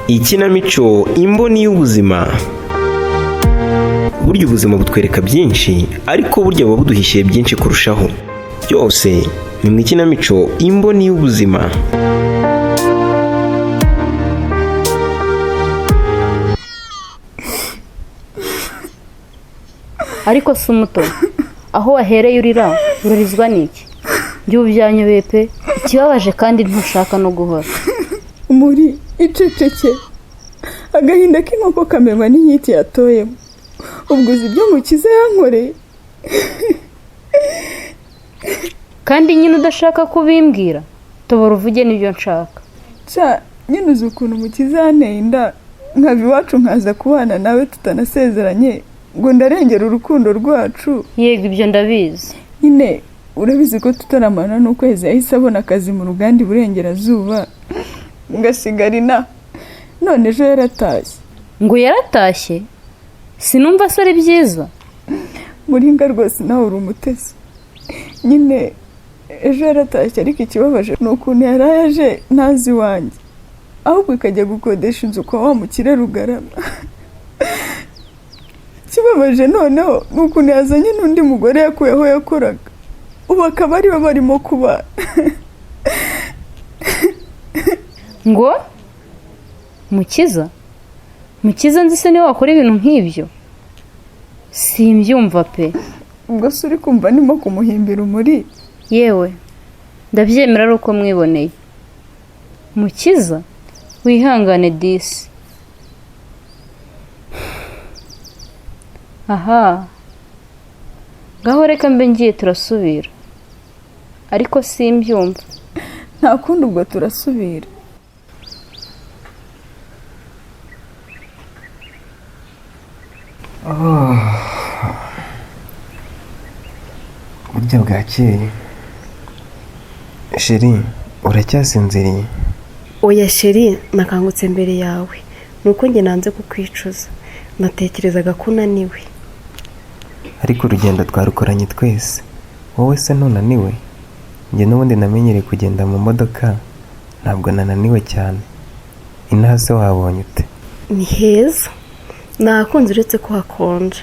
Ikinamico Imboni y'Ubuzima. Burya ubuzima butwereka byinshi, ariko burya buba buduhishiye byinshi kurushaho. Byose ni mu ikinamico Imboni y'Ubuzima. Ariko si umuto, aho wahereye urira urarizwa n'iki? Njye ubu byanyobeye pe. Ikibabaje kandi ntushaka no guhora. Muri iceceke, agahinda k'inkoko kamenywa n'inkike yatoyemo. Ubwo uzi ibyo Mukiza yankoreye? Kandi nyine udashaka kubimbwira, tobora uvuge n'ibyo nshaka. Ca nyine uzi ukuntu Mukiza yanteye inda, nkava iwacu nkaza kubana nawe tutanasezeranye, ngo ndarengera urukundo rwacu. Yego, ibyo ndabizi. Nyine urabizi ko tutaramara n'ukwezi yahise abona akazi mu ruganda iburengerazuba, ngasigara inaha. None ejo yaratashye. Ngo yaratashye? Sinumva se ari byiza. Muringa rwose nawe uri umutesi. Nyine ejo yaratashye, ariko ikibabaje ni ukuntu yaraye aje ntazi iwanjye, ahubwo ikajya gukodesha inzu kwa wa mukire Rugarama. Ikibabaje noneho ni ukuntu yazanye n'undi mugore yakuye aho yakoraga, ubu akaba ariwe barimo kubana. Ngo Mukiza? Mukiza nzi se niwe wakora ibintu nk'ibyo? Simbyumva pe. Ubwo se uri kumva ndimo kumuhimbira umuri? Yewe, ndabyemera ari uko mwiboneye. Mukiza, wihangane disi. Aha ngaho reka mbe ngiye, turasubira. Ariko simbyumva. Nta kundi, ubwo turasubira. Burya bwakeye. Chérie, uracyasinziriye? Oya chérie, nakangutse mbere yawe. Nuko njye nanze kukwicuza, natekerezaga ko unaniwe. Ariko urugendo twarukoranye twese. Wowe se ntunaniwe? Njye n'ubundi namenyereye kugenda mu modoka, ntabwo nananiwe cyane. Inaha se wabonye ute? Ni heza, nahakunze uretse ko hakonja.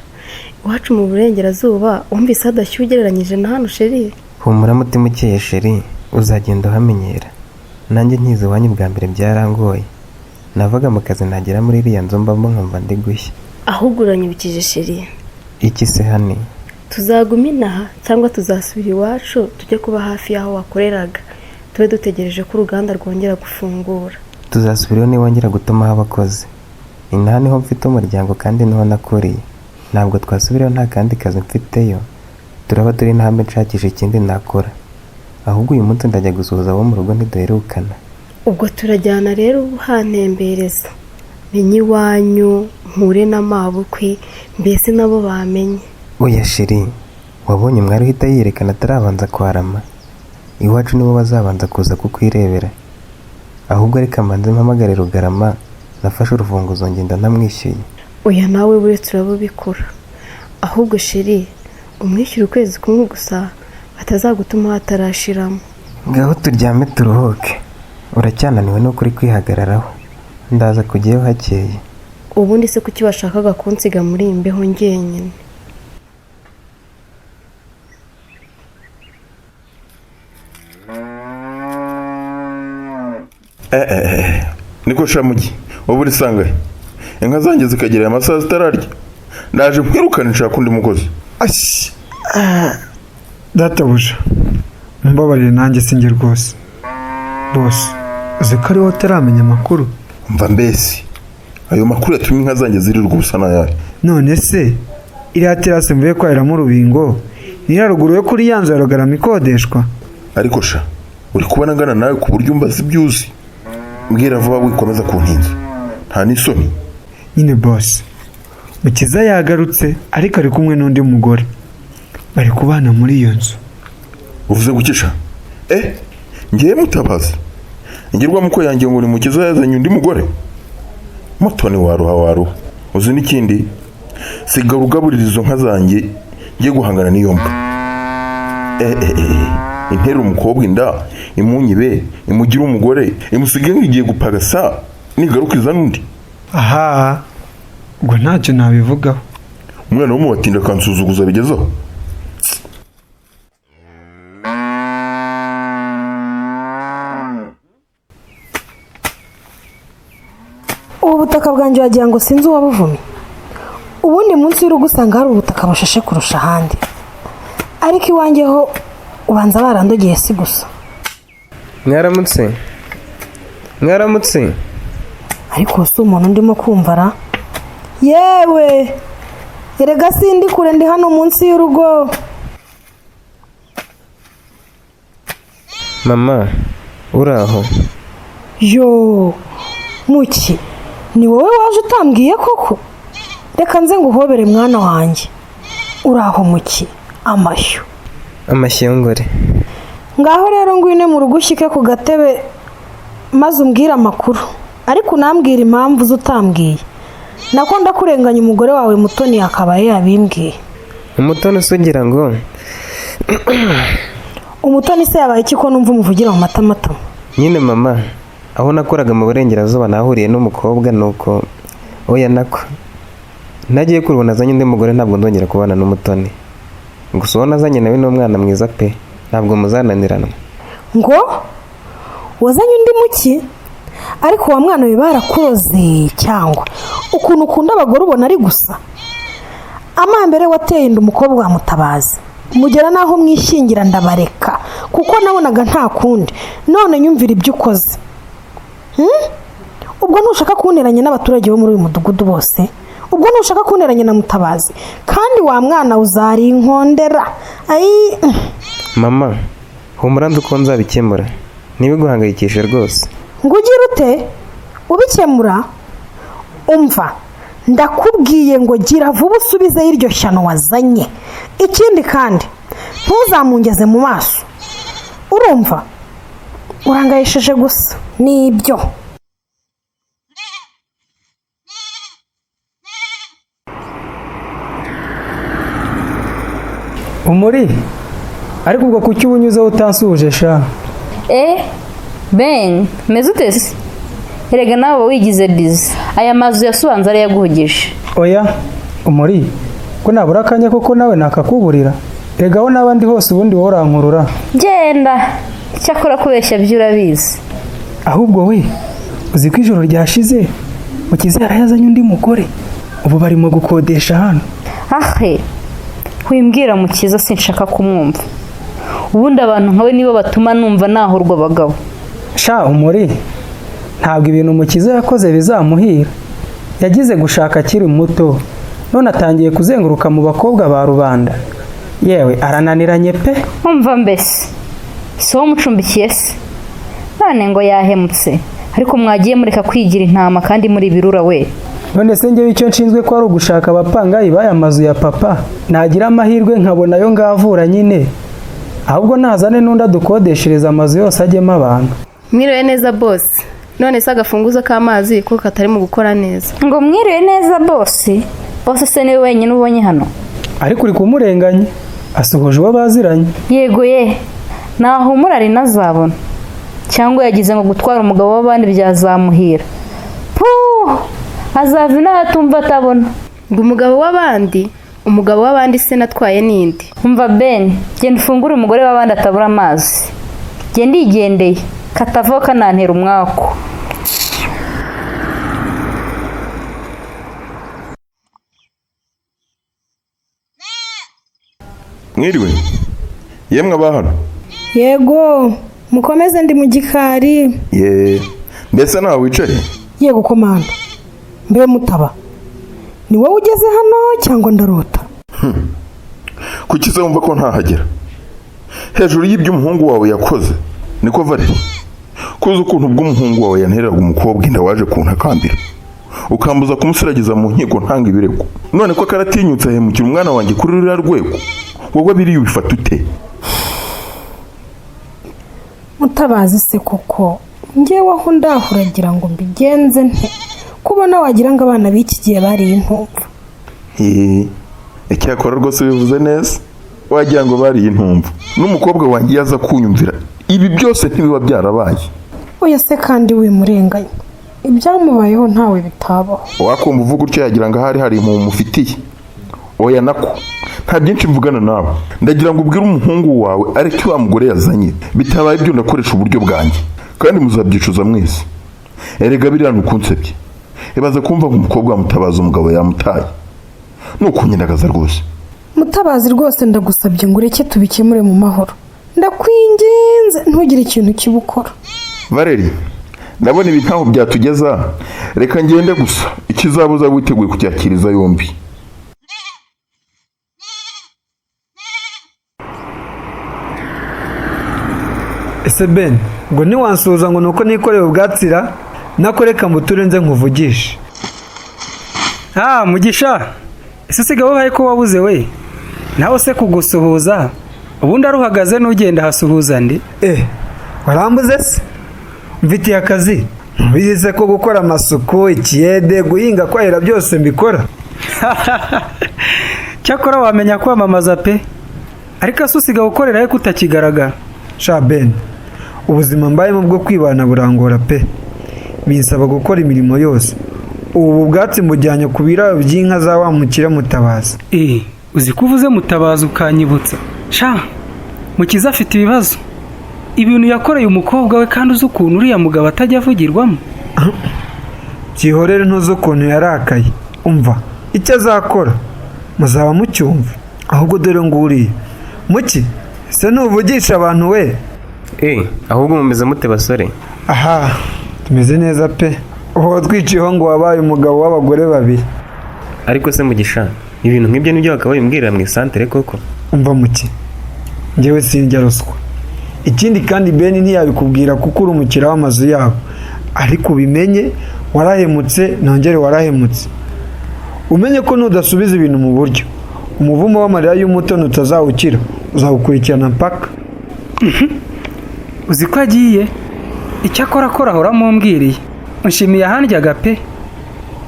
Iwacu mu burengerazuba wumvise hadashyuha ugereranyije na hano chérie. Humura mutima ukeye chérie, uzagenda uhamenyera. Nanjye nkiza iwanyu bwa mbere byarangoye. Navaga mu kazi nagera muri iriya nzu mbamo nkumva ndi gushya. Ahubwo uranyibukije chérie. Iki se honey? Tuzaguma inaha cyangwa tuzasubira iwacu tujye kuba hafi y'aho wakoreraga, tube dutegereje ko uruganda rwongera gufungura? Tuzasubirayo niwongera gutumaho abakozi. Inaha niho mfite umuryango kandi niho nakuriye. Ntabwo twasubirayo nta kandi kazi mfiteyo. Turaba turi intambwe nshakisha ikindi nakora. Ahubwo uyu munsi ndajya gusuhuza abo mu rugo ntiduherukana. Ubwo turajyana rero uhantembereza, menye iwanyu, mpure na mabukwe, mbese nabo bamenye. Oya chérie, wabonye umwari uhita yiyerekana atarabanza kwarama? Iwacu nibo bazabanza kuza kukwirebera. Ahubwo reka mbanze mpamagare Rugarama, nafashe urufunguzo ngenda ntamwishyuye. Oya nawe buretse urabubikora. Ahubwo chérie, umwishyura ukwezi kumwe gusa, batazagutuma hatarashiramo. Ngaho turyame turuhuke. Uracyananiwe nuko uri kwihagararaho. Ndaza kujyayo hakeye. Ubundi se kuki washakaga kunsiga muri iyi mbeho njyenyine? Niko shamugi, wowe uri sangahe inka zanjye zikagera aya masaha zitararya? Ndaje nkwirukane nshaka undi mukozi. Ashyi! Databuja, mumbabarire nanjye sinjye rwose. Bose uzi ko ariwe utaramenya amakuru. Mva mbese, ayo makuru yatumye inka zanjye zirirwa ubusa n'ayahe? None se iriya terasi mvuye kwahiramo urubingo ni iriya ruguru yo kuri ya nzu ya Rugarama ikodeshwa? Ariko sha, uri kubona ngana nawe ku buryo umbaza ibyo uzi? Mbwira vuba wikomeza kuntinza, nta n'isoni. Nyine bose, Mukiza yagarutse ariko ari kumwe n'undi mugore, bari kubana muri iyo nzu. Uvuze gukisha? Ngiye mutabaza ngirwa muko yanjye ngo ni Mukiza yazanye undi mugore. Mutoni, waruha waruha. Uzi n'ikindi? Sigara ugaburira izo nka zanjye, ngiye guhangana n'iyo mbwa. Intera umukobwa inda, imunyibe, imugire umugore, imusige nk'igiye gupagasa. Nigaruka izana undi. Aha, ubwo ntacyo nabivugaho. Umwana wo mu batindi akansuzuguza bigezeho. Ubu butaka bwanjye wagira ngo sinzi uwabuvumye. Ubundi munsi y'urugo usanga hari ubutaka bushashe kurusha ahandi, ariko iwanjye ho ubanza barandogeye si gusa. Mwaramutse, mwaramutse. Ariko si umuntu ndimo kumva ra? Yewe, erega sindi kure, ndi hano munsi y'urugo. Mama, uraho? Yo muki, ni wowe waje utambwiye koko? Reka nze nguhobere mwana wanjye. Uraho muki? Amashyo. Amashyongore. Ngaho rero ngwino mu rugo ushyike ku gatebe maze umbwire amakuru, ariko unambwire impamvu z'utambwiye. Nako ndakurenganya, umugore wawe Mutoni yakabaye yabimbwiye. Umutoni se ugira ngo Umutoni se yabaye iki ko numva umuvugira mu matamatama? Nyine mama, aho nakoraga mu burengerazuba nahuriye n'umukobwa, nuko oya, nako nagiye kuri ubu nazanye undi mugore, ntabwo ndongera kubana n'Umutoni. Gusa uwo nazanye nawe ni umwana mwiza pe, ntabwo muzananiranwa. Ngo wazanye undi muki? Ariko wa mwana we, barakuroze cyangwa ukuntu ukunda abagore ubona ari gusa? Amambere wateye inda umukobwa wa Mutabazi, mugera n'aho mwishingira, ndabareka kuko nabonaga nta kundi. None nyumvira ibyo ukoze. Ubwo ntushaka kunteranya n'abaturage bo muri uyu mudugudu bose? Ubwo ntushaka kunteranya na Mutabazi? Kandi wa mwana uzari inkondera ayi. Mama, humura, nzi uko nzabikemura, ntibiguhangayikishe rwose. Ngo ugire ute ubikemura? Umva, ndakubwiye ngo gira vuba usubizeyo iryo shyano wazanye. Ikindi kandi, ntuzamungeze mu maso, urumva? Urangayishije gusa nibyo. Umuri, ariko ubwo kuki uba unyuzeho utansuhuje sha? Eh, Ben, meze ute se? Erega nawe uba wigize bizi. Aya mazu yasubanza ariyo yaguhugije. Oya umuri, ko nabura akanya koko nawe nakakuburira? Rega aho n'abandi hose ubundi wowe urankurura. Genda, icyakora kubeshya byo urabizi. Ahubwo we, uzi ko ijoro ryashize Mukiza yarayazanye undi mugore, ubu barimo gukodesha hano? Ahe, wimbwira Mukiza, sinshaka kumwumva. Ubundi abantu nkawe nibo batuma numva nahurwa abagabo. Sha umuri, ntabwo ibintu Mukiza yakoze bizamuhira. Yagize gushaka akiri muto, none atangiye kuzenguruka mu bakobwa ba rubanda. Yewe, arananiranye pe. Umva mbese, si wowe umucumbikiye se? None ngo yahemutse. Ariko mwagiye mureka kwigira intama kandi muri ibirura we. None se njyewe icyo nshinzwe ko ari ugushaka abapangayi b'aya mazu ya papa, nagira amahirwe nkabona ayo ngavura nyine. Ahubwo nazane n'undi adukodeshereza amazu yose ajyemo abantu. Mwiriwe neza bose. None se agafunguzo k'amazi ko katarimo gukora neza? Ngo mwiriwe neza bose? Bose se niwe wenyine ubonye hano? Ariko uri kumurenganya, asuhuje uwo baziranye. Yego ye, nahumura ari nazabona. Cyangwa yagize ngo gutwara umugabo w'abandi byazamuhira. Puh! Azava inaha atumva atabona. Ngo umugabo w'abandi? Umugabo w'abandi se natwaye n'indi? Umva Ben, genda ufungure umugore w'abandi atabura amazi. Genda yigendeye, katavaho kanantera umwaku. Mwiriwe yemwe abahano. Yego, mukomeze, ndi mu gikari. Ye, mbese nawe wicaye? Yego komanda. Mbe mutaba, ni wowe ugeze hano cyangwa ndarota? Kuki se wumva ko ntahagera hejuru y'ibyo umuhungu wawe yakoze? Niko Valeri, kuzi ukuntu ubw'umuhungu wawe yantereraga umukobwa inda, waje kuntakambira ukambuza kumusiragiza mu nkiko ntanga ibirego. None ko karatinyutse ahemukira umwana wanjye kuri ruriya rwego, wowe biriya ubifata ute? Mutabazi se koko, ngewe aho ndahuragira ngo mbigenze nte, kubona wagira ngo abana b'iki gihe bariye intumva? Eee, icyakora rwose bivuze neza, wagira ngo bariye intumva. N'umukobwa wanjye iyo aza kunyumvira, ibi byose ntibiba byarabaye. Oya se kandi wimurenganya. Ibyamubayeho ntawe bitabaho. Wakumva uvuga utyo yagira ngo ahari hari impuhwe umufitiye. Oya nako, nta byinshi mvugana nawe. Ndagira ngo ubwire umuhungu wawe areke wa mugore yazanye. Bitabaye ibyo ndakoresha uburyo bwanjye kandi muzabyicuza mwese. Erega biriya ni ukunsebya. Ibaze kumva ngo umukobwa wamutabaza umugabo yamutaye, ni ukunyandagaza rwose. Mutabazi, rwose ndagusabye ngo ureke tubikemure mu mahoro. Ndakwinginze, ntugire ikintu kiba ukora. Valeri, ndabona ibi ntaho byatugeza. Reka ngende gusa, ikizabuza witeguye kucyakiriza yombi. Ese Ben, ngo ntiwansuhuza ngo ni uko nikoreye ubwatsira? Nako reka mbuture nze nkuvugishe. Ah, Mugisha, ese usigaye ubaye ko wabuze we? Nawe se kugusuhuza, ubundi aruhagaze n'ugenda hasuhuza ndi. Eh, warambuze se? Mfitiye akazi. Ntubizi se ko gukora amasuku, ikiyede, guhinga, kwahira byose mbikora? Cyakora wamenya kwamamaza pe. Ariko se usigaye ukorera he kutakigaragara? Sha Ben, ubuzima mbayemo bwo kwibana burangora pe. Binsaba gukora imirimo yose. Ubu bwatsi mbujyanye ku biraro by'inka za wa mukire Mutabazi. Eh, uzi ko uvuze Mutabazi ukanyibutsa. Sha, Mukiza afite ibibazo. Ibintu yakoreye umukobwa we, kandi uzi ukuntu uriya mugabo atajya avugirwamo. Byihorere, ntuzi ukuntu yarakaye. Umva, icyo azakora muzaba mucyumva. Ahubwo dore nguriye. Muki, se ntuvugisha abantu we? Eh, ahubwo mumeze mute basore? Aha, tumeze neza pe. Ubu twiciyeho ngo wabaye umugabo w'abagore babiri. Ariko se Mugisha, ibintu nk'ibyo nibyo bakabaye umbwirira mu isantere koko? Umva muki, njyewe sinjya ruswa. Ikindi kandi Ben ntiyabikubwira kuko uri umukiriya w'amazu yabo. Ariko ubimenye, warahemutse, nongere warahemutse. Umenye ko nudasubiza ibintu mu buryo, umuvumo w'amarira y'umutoni utazawukira, uzawukurikirana mpaka. Uzi ko agiye? Icyakora akora ahora amumbwiriye. Nshimiye ahandyaga pe.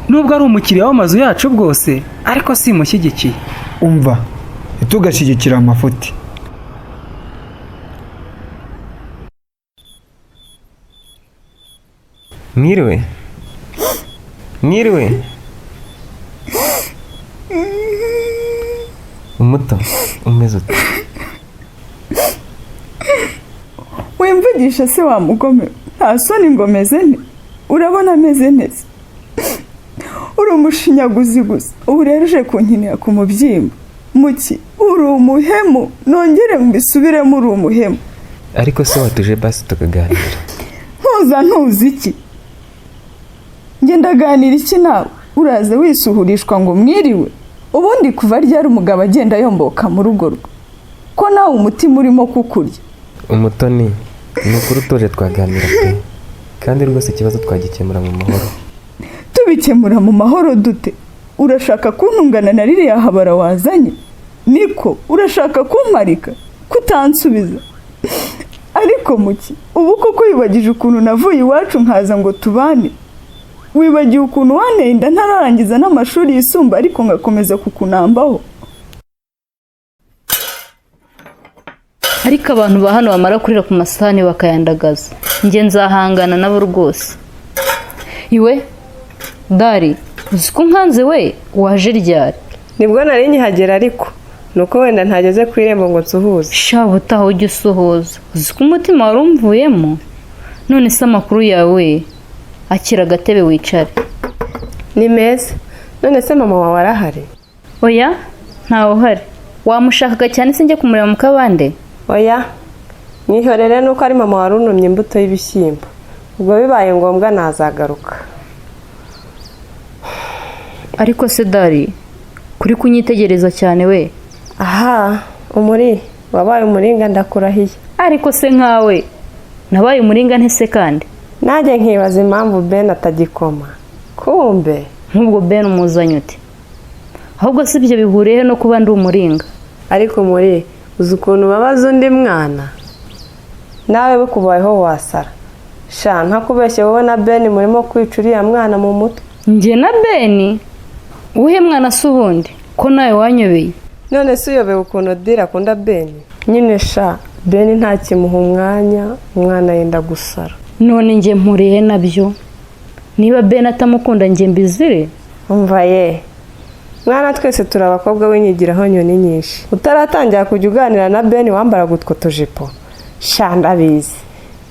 Nubwo ari umukiriya w'amazu yacu bwose, ariko simushyigikiye. Umva, ntitugashyigikire amafuti. Mwiriwe? Mwiriwe? Umuto, umeze ute? Wimvugisha se wa mugome, nta soni ngo meze nte? Urabona ameze neza? Uri umushinyaguzi gusa. Ubu rero uje kunkinira ku mubyimba. Muki, uri umuhemu, nongere mbisubiremo, uri umuhemu. Ariko se watuje basi tukaganira? Ntuza ntuzi iki? Njye ndaganira iki nawe? Uraza wisuhurishwa ngo mwiriwe? Ubundi kuva ryari umugabo agenda yomboka mu rugo rwe? Ko nawe umutima urimo kukurya. Umutoni, ni ukuri utuje twaganira pe. Kandi rwose ikibazo twagikemura mu mahoro. Tubikemura mu mahoro dute? Urashaka kuntungana na ririya habara wazanye? Niko, urashaka kumparika? Kutansubiza? Ariko muki, ubu koko wibagije ukuntu navuye iwacu nkaza ngo tubane? Wibagiwe ukuntu wanteye inda ntararangiza n'amashuri yisumbuye, ariko ngakomeza kukunambaho? Ariko abantu ba hano bamara kurira ku masahani bakayandagaza, njye nzahangana nabo rwose. Iwe dari, uzi ko nkanze we? Waje ryari? Nibwo nari nkihagera, ariko nuko wenda ntageze ku irembo ngo nsuhuze. Sha, ubutaha ujye usuhuza. Uzi ko umutima wari umvuyemo? None se amakuru yawe? Akira agatebe wicare. Ni meza. None se mama wawe arahari? Oya, ntawe uhari. Wamushakaga cyane se njye kumureba mu kabande? Oya, mwihorere, nuko ari mama wari unumye imbuto y'ibishyimbo. Ubwo bibaye ngombwa nazagaruka. Ariko se dari, kuri kunyitegereza cyane we? Aha, umuri wabaye umuringa, ndakurahiye. Ariko se nkawe, nabaye umuringa ntese kandi? Nanjye nkibaza impamvu Ben atagikoma, kumbe. Nk'ubwo Ben umuzanye ute? Ahubwo si ibyo bihuriye no kuba ndi umuringa? Ariko muri uzi ukuntu ubabaza undi mwana, nawe bikubayeho wasara. Sha, ntakubeshye, wowe na Ben murimo kwica uriya mwana mu mutwe. Njye na Ben? Uwuhe mwana se ubundi, ko nawe wanyobeye? None se uyobewe ukuntu Dira akunda Ben nyine? Sha, Ben ntakimuha umwanya, umwana yenda gusara. None njye mpuriye nabyo? Niba Ben atamukunda njye mbizire. Umva ye mwana, twese turi abakobwa w'inyigiraho nyoni nyinshi. Utaratangira kujya uganira na Ben wambaraga utwo tujipo, sha ndabizi.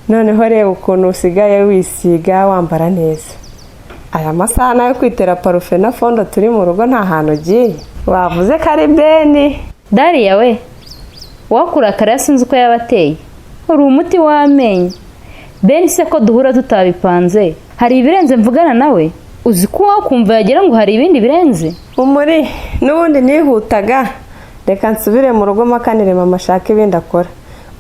Noneho reba ukuntu usigaye wisiga, wambara neza. Aya masaha nayo kwitera parufe na fondo, turi mu rugo, nta hantu ugiye. Wavuze ko ari Ben. Dariya we, wakurakara sinzi uko yaba ateye. Uri umuti w'amenyo. Ben se ko duhura tutabipanze, hari ibirenze mvugana nawe? Uzi ko wakumva yagira ngo hari ibindi birenze. Umuri n'ubundi nihutaga, reka nsubire mu rugo makanire mama ashaka ibindi akora.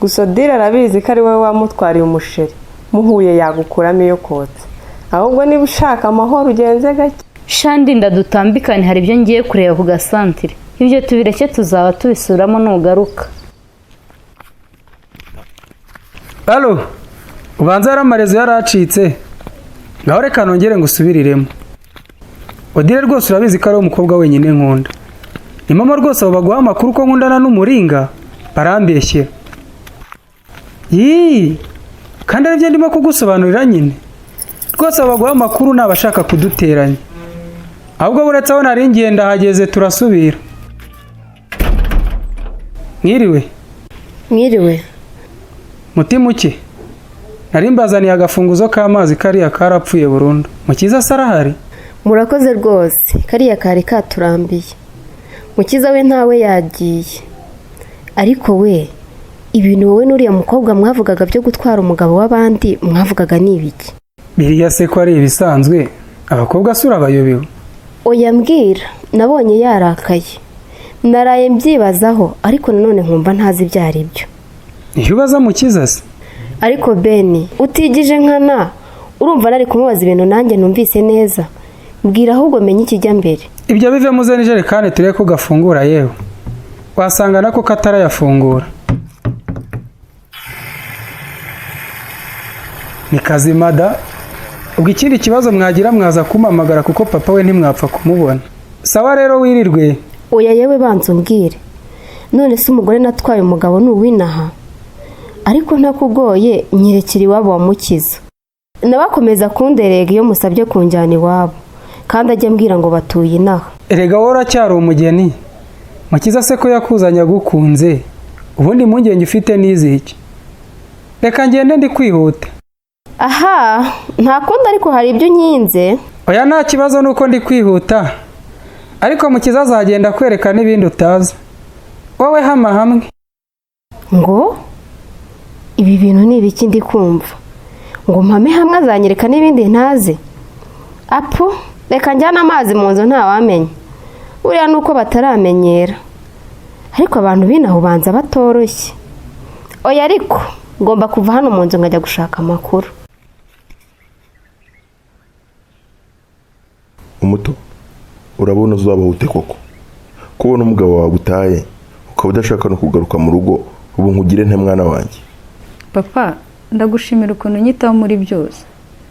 Gusa Odile arabizi ko ari wowe wamutwariye umusheri, muhuye yagukuramo iyo kotsa. Ahubwo niba ushaka amahoro ugenze gake. Shandi, ndadutambikane, hari ibyo ngiye kureba ku gasantire. Ibyo tubireke, tuzaba tubisubiramo nugaruka. Alo, ubanza yari amarezo yaracitse. Ngaho reka nongere ngusubiriremo. Odile rwose urabizi ko ari umukobwa wenyine nkunda. Ni mama rwose abo baguha amakuru ko nkundana n'umuringa barambeshyera. Yii, kandi aribyo ndimo kugusobanurira nyine. Rwose abo baguha amakuru ni abashaka kuduteranya. Ahubwo buretse aho nari ngiye ndahageze, turasubira. Mwiriwe. Mwiriwe. Mutima uke. Nari mbazaniye agafunguzo k'amazi, kariya karapfuye burundu. Mukiza se arahari? Murakoze rwose, kariya kari katurambiye. Mukiza we ntawe, yagiye. Ariko we, ibintu wowe n'uriya mukobwa mwavugaga byo gutwara umugabo w'abandi mwavugaga ni ibiki? Biriya se ko ari ibisanzwe, abakobwa si urabayobewe? Oya mbwira, nabonye yarakaye. Naraye mbyibazaho, ariko nanone nkumva ntazi ibyo ari byo. Iyo ubaza Mukiza se? Ariko Beni, utigije nkana, urumva nari kumubaza ibintu nanjye numvise neza. Mbwira ahubwo menye ikijya mbere. Ibyo bivemo, uzane ijerekani turebe ko gafungura. Yewe, wasanga nako katarayafungura. Ni kazima da. Ubwo ikindi kibazo mwagira mwaza kumpamagara, kuko papa we ntimwapfa kumubona. Sawa rero, wirirwe. Oya yewe, banza umbwire. None se umugore natwaye umugabo ni uwinaha? Ariko ntakugoye, nyerekera iwabo wa Mukiza. Nabakomeza kunderega iyo musabye kunjyana iwabo, kandi ajya ambwira ngo batuye inaha. Erega wowe uracyari umugeni. Mukiza se ko yakuzanye agukunze, ubundi impungenge ufite n'iziki? Reka ngende, ndi kwihuta. Aha nta kundi, ariko hari ibyo unkinze. Oya nta kibazo, nuko ndi kwihuta. Ariko Mukiza azagenda akwereka n'ibindi utazi. Wowe hama hamwe. Ngo ibi bintu ni ibiki ndi kumva? Ngo mpame hamwe azanyereka n'ibindi ntazi? Apu, reka njyane amazi mu nzu, ntawamenya. Buriya ni uko bataramenyera. Ariko abantu b'inaha ubanza batoroshye. Oya ariko ngomba kuva hano mu nzu nkajya gushaka amakuru. Umuto, urabona uzabaho ute koko? Kubona umugabo wawe utaye ukaba udashaka no kugaruka mu rugo, ubu nkugire nte mwana wanjye? Papa, ndagushimira ukuntu unyitaho muri byose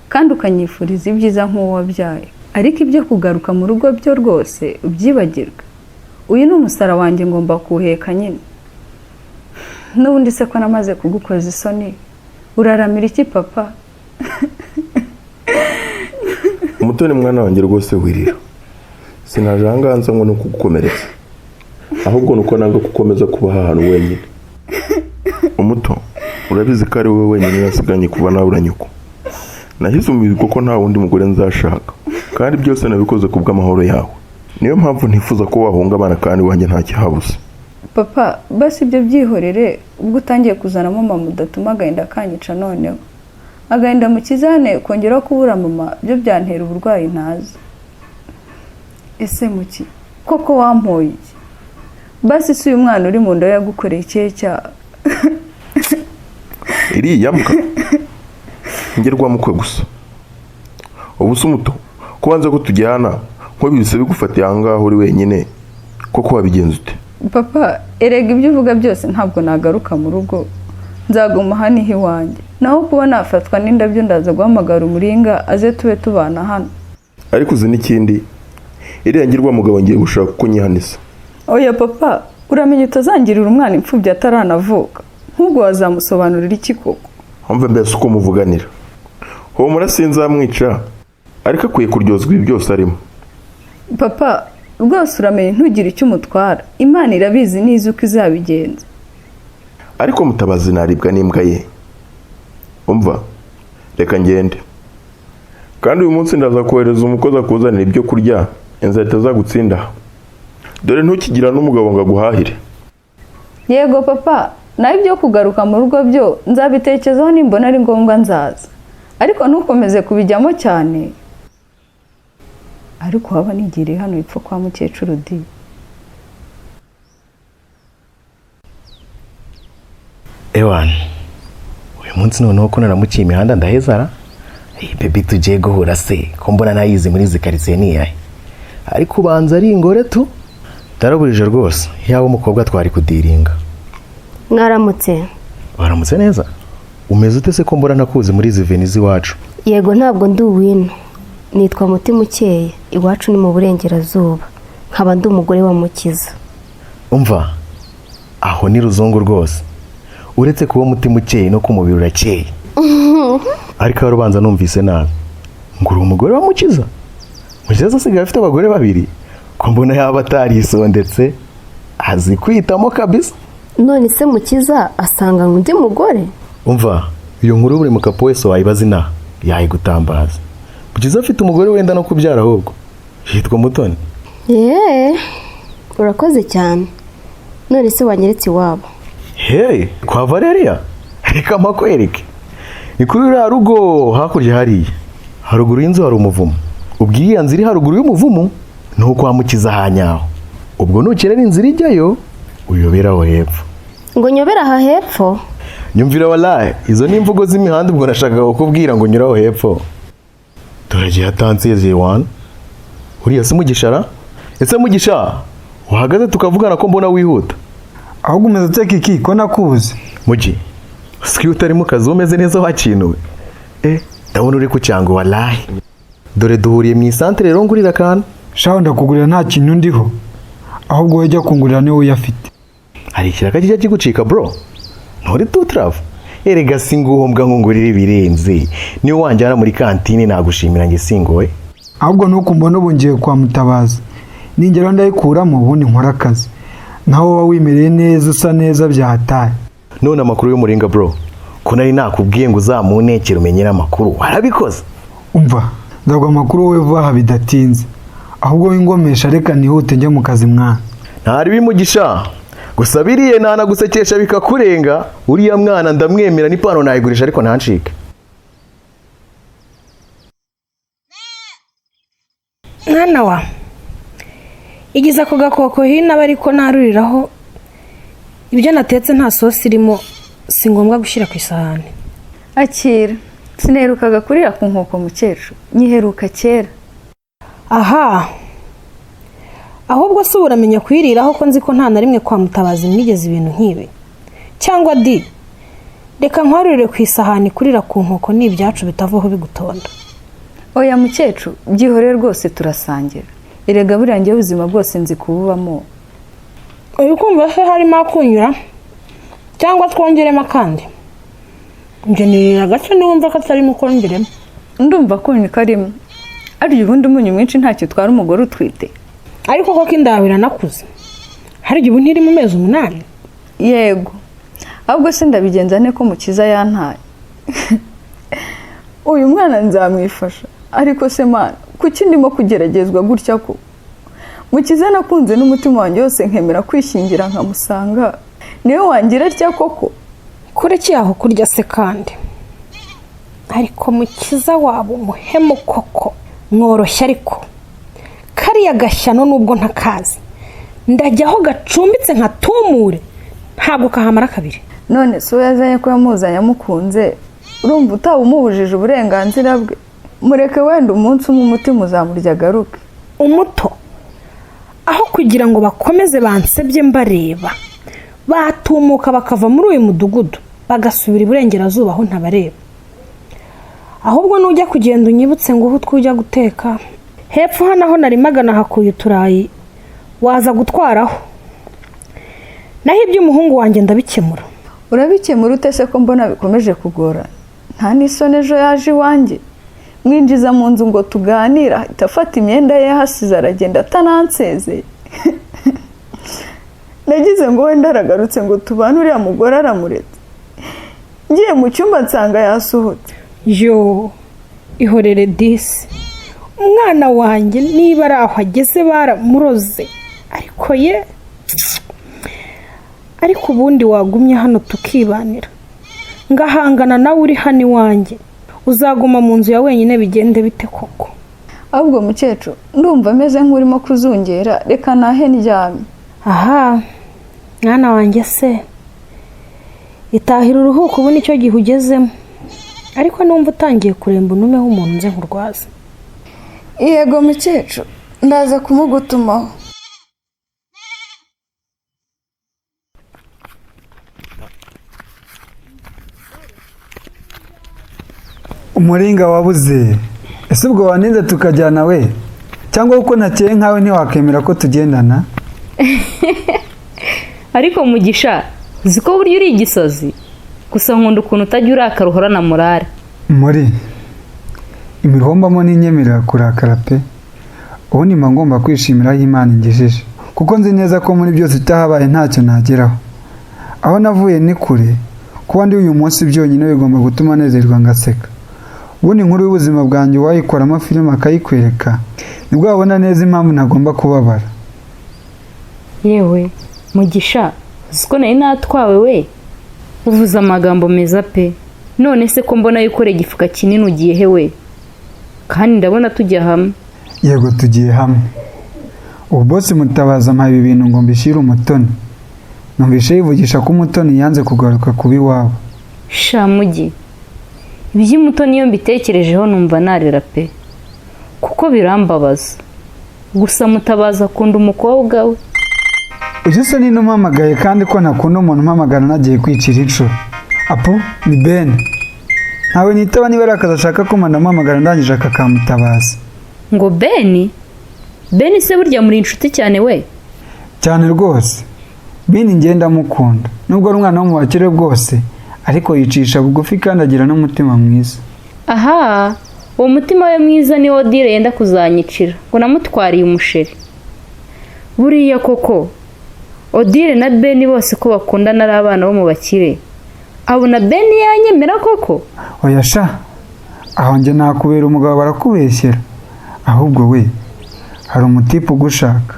kandi ukanyifuriza ibyiza nk'uwo wabyaye. Ariko ibyo kugaruka mu rugo byo rwose ubyibagirwe. Uyu ni umusara wanjye, ngomba kuwuheka nyine. N'ubundi se ko namaze kugukoza isoni, uraramira iki papa? Umutoni mwana wanjye, rwose wirira. Sinaje ahangaha nza ngo ni ukugukomeretsa, ahubwo ni uko nanga gukomeza kuba ahantu wenyine. Umuto, urabizi ko ari wowe wenyine nasiganye kuva nabura nyoko. Nashyize umuhigo ko nta wundi mugore nzashaka, kandi byose nabikoze ku bw'amahoro yawe. Niyo mpamvu ntifuza ko wahungabana kandi iwanjye nta kihabuze. Papa, basi ibyo byihorere, ubwo utangiye kuzanamo mama udatuma agahinda kanyica noneho. Agahinda Mukizane kongeraho kubura mama byo byantera uburwayi ntazi. Ese Muki, koko wampoye iki? Basi si uyu mwana uri mu nda yagukoreye ikihe cyaha? Iriya mbwa ngerwamukwe gusa. Ubu se umuto, kubanza ko tujyana nk'ubise bigufatiye aha ngaho uri wenyine, koko wabigenza ute? Papa, erega ibyo uvuga byose ntabwo nagaruka mu rugo, nzaguma hano iwanjye. Naho kuba nafatwa n'indabyo, ndaza guhamagara umuringa aze tube tubana hano. Ariko uzi n'ikindi, iriya ngirwamugabo ngiye gushaka uko nyihanisa. Oya papa, uramenya utazangirira umwana imfubyi ataranavuka. Nk'ubwo wazamusobanurira iki koko? Wumve mbese uko muvuganira. Humura sinzamwica. Ariko akwiye kuryozwa ibi byose arimo. Papa, rwose uramenye ntugire icyo umutwara. Imana irabizi neza uko izabigenza. Ariko Mutabazi naribwa n'imbwa ye. Umva, reka ngende. Kandi uyu munsi ndaza kohereza umukozi akuzanira ibyo kurya, inzara itazagutsinda. Dore ntukigira n'umugabo ngo aguhahire. Yego papa, nawe ibyo kugaruka mu rugo byo nzabitekerezaho, nimbona ari ngombwa nzaza. Ariko ntukomeze kubijyamo cyane. Ariko waba nigiriye hano ipfa kwa mukecuru di. Ewan, uyu munsi noneho ko naramukiye imihanda ndahezara. Hey, baby, tugiye guhura se ko mbona nayizi muri izi karitsiye ni iyahe? Ariko ubanza ari ingore tu. Ndaraburije rwose, yaba umukobwa twari kudiringa. Mwaramutse. Waramutse neza. Umeze ute se ko mbona ntakuzi muri izi veni z'iwacu? Yego, ntabwo ndi uwino. Nitwa Mutima Ukeye, iwacu ni mu burengerazuba, nkaba ndi umugore wa Mukiza. Umva, aho ni ruzungu rwose. Uretse kuba umutima ukeye no kumubiri urakeye. Ariko hari ubanza numvise nabi. Ngo uri umugore wa Mukiza? Mukiza asigaye afite abagore babiri? Ko mbona yaba atarisondetse, azi kwitamo kabisa. None se Mukiza asanga undi mugore? Umva, iyo nkuru buri mukapo wese wayibaza inaha yayigutambaza. Mukiza afite umugore wenda no kubyara ahubwo. Yitwa Mutoni. Yeee, urakoze cyane. None se wanyeretse iwabo? Hey, kwa Valeria? Reka makwereke. Ni kuri ruriya rugo hakurya hariya. Haruguru y'inzu hari umuvumo. Ubwo iriya nzu iri haruguru y'umuvumo ni ukwa Mukiza hanyaho. Ubwo nukerera inzira ijyayo uyobera aho hepfo. Ngo nyobera aha hepfo? Nyumvira walahi, izo ni imvugo z'imihanda, ubwo nashakaga kukubwira ngo nyura aho hepfo. Turagiye atansiye wana. Uriya si Mugisha ra? Ese Mugisha, uhagaze tukavugana ko mbona wihuta? Ahubwo umeze ute Kiki ko nakubuze? Mugi, siki utari mu kazi umeze neza wakinuwe. Ndabona uri ku cyango walahi. Dore duhuriye mu isantere rero ngurira akantu. Shaho ndakugurira nta kintu ndiho. Ahubwo wowe jya kungurira niwe uyafite. Hari ikiraka kijya kigucika bro. Nturi tutravu. Erega singuhombwa ngo ngurire ibirenze. Niyo wanjyana muri kantine nagushimira nge singoye. Ahubwo nuko mbona ubu ngiye kwa Mutabazi. Ningeraho ndayikuramo ubundi nkora akazi. Naho wowe wimereye neza usa neza byahataye. None amakuru y'umuringa bro. Ko nari nakubwiye ngo uzamunekere umenyere amakuru. Warabikoze? Umva, nzaguha amakuru wowe vuba aha bidatinze. Ahubwo wingomesha reka nihute njye mu kazi mwana. Ntari bimugisha. Gusa biriye nanagusekesha bikakurenga. Uriya mwana ndamwemera n'ipantaro nayigurisha ariko ntancike. Mwana wa, igize ako gakoko hino aba ariko naruriraho. Ibyo natetse nta sosi irimo, si ngombwa gushyira ku isahani. Akira, sinerukaga kurira ku nkoko mukecuru, nyiheruka kera. Aha, ahubwo se uramenya kuyiriraho ko nzi ko nta na rimwe kwa Mutabazi mwigeze ibintu nk'ibi? Cyangwa di, reka nkwarurire ku isahani, kurira ku nkoko ni ibyacu bitavaho bigutonda. Oya mukecuru, byihorere rwose turasangira. Erega buriya njyewe ubuzima bwose nzi kububamo. Uri kumva se harimo akunyura cyangwa twongeremo akandi? Njye nirira gace niwumva ko atarimo ukongeremo. Ndumva akunyu karimo. Arya ubundi umunyu mwinshi ntacyo utwara umugore utwite. Ariko koko indaho iranakuze. Harya ubu ntiri mu mezi 8? Yego. Ahubwo se ndabigenza nte ko Mukiza yantaye? Uyu mwana nzamwifasha. Ariko se mana, kuki ndimo kugeragezwa gutya ko? Mukiza nakunze n'umutima wanjye wose nkemera kwishingira nkamusanga. Niwe wangira atya koko? Kure cyaho kurya se kandi. Ariko Mukiza wabo umuhemu koko. Mworoshye ariko. Kariya gashyano nubwo ntakazi. Ndajya aho gacumbitse nkatumure. Ntabwo kahamara kabiri. None so yazanye ko yamuzanye amukunze, urumva utaba umubujije uburenganzira bwe? Mureke wenda umunsi umwe umutima uzamurya agaruke. Umuto, aho kugira ngo bakomeze bansebye mbareba, batumuka bakava muri uyu mudugudu bagasubira iburengerazuba aho ntabareba. Ahubwo nujya kugenda unyibutse ngo ubu twujya guteka. Hepfo hano aho narimaga nahakuye uturayi waza gutwaraho. Naho iby'umuhungu wanjye ndabikemura. Urabikemura ute se ko mbona bikomeje kugora? Nta n'isoni ejo yaje iwanjye. Mwinjiza mu nzu ngo tuganire, ahita afata imyenda ye yahasize aragenda atanansezeye. Nagize ngo wenda aragarutse ngo tubane, uriya mugore aramuretse. Ngiye mu cyumba nsanga yasohotse. Yo, ihorere disi umwana wanjye, niba ari aho ageze baramuroze. Ariko ye, ariko ubundi wagumye hano tukibanira, ngahangana nawe uri hano iwanjye. Uzaguma mu nzu ya wenyine bigende bite koko? Ahubwo mukecuru, ndumva ameze nk'urimo kuzungera, reka nahe ndyamye. Aha mwana wanjye se, itahira uruhuko, ubu nicyo gihe ugezemo. Ariko numva utangiye kuremba unumeho umuntu nze nkurwaza. Yego mukecuru, ndaza kumugutumaho. Umuringa wabuze. Ese ubwo waninze tukajyana we? Cyangwa kuko ntakeye nkawe ntiwakemera ko tugendana? Ariko Mugisha, uzi ko burya uri igisozi? Gusa nkunda ukuntu utajya urakara, uhorana morale. Muri imihombamo n'inyemerera kurakara pe. Ubundi mba ngomba kwishimira aho Imana ingejeje, kuko nzi neza ko muri byose itahabaye ntacyo nageraho. Aho navuye ni kure, kuba ndi uyu munsi byonyine bigomba gutuma nezerwa ngaseka. Ubundi inkuru y'ubuzima bwanjye wayikoramo filime akayikwereka, nibwo wabona neza impamvu ntagomba kubabara. Yewe Mugisha, uzi ko nari natwawe we? Uvuze amagambo meza pe. None se ko mbona yikoreye igifuka kinini, ugiye he we? Kandi ndabona tujya hamwe. Yego tugiye hamwe. Ubu bosi Mutabazi ampaye ibi bintu ngo mbishyire Umutoni. Numvise yivugisha ko Umutoni yanze kugaruka kuba iwabo. Sha Mugi, iby'Umutoni iyo mbitekerejeho numva narira pe, kuko birambabaza. Gusa Mutabazi akunda umukobwa we. Ujya se nino umpamagaye, kandi ko ntakunda umuntu umpamagara nagiye kwicira inshuro. Apu ni Ben. Ntawe nitaba niba ari akazi ashaka ko ndamuhamagara ndangije akakamutabaza. Ngo Beni? Beni se burya muri inshuti cyane we? Cyane rwose. Beni ngenda mukunda. Nubwo ari umwana wo mu bakire bwose, ariko yicisha bugufi kandi agira n'umutima mwiza. Aha, uwo mutima we mwiza niwo Odile yenda kuzanyicira ngo namutwariye umusheri. Buriya koko Odile na Beni bose ko bakundana ari abana bo mu bakire, abona Beni yanyemera koko? Oya sha, aho njye nakubera umugabo barakubeshyera. Ahubwo we, hari umutipe ugushaka,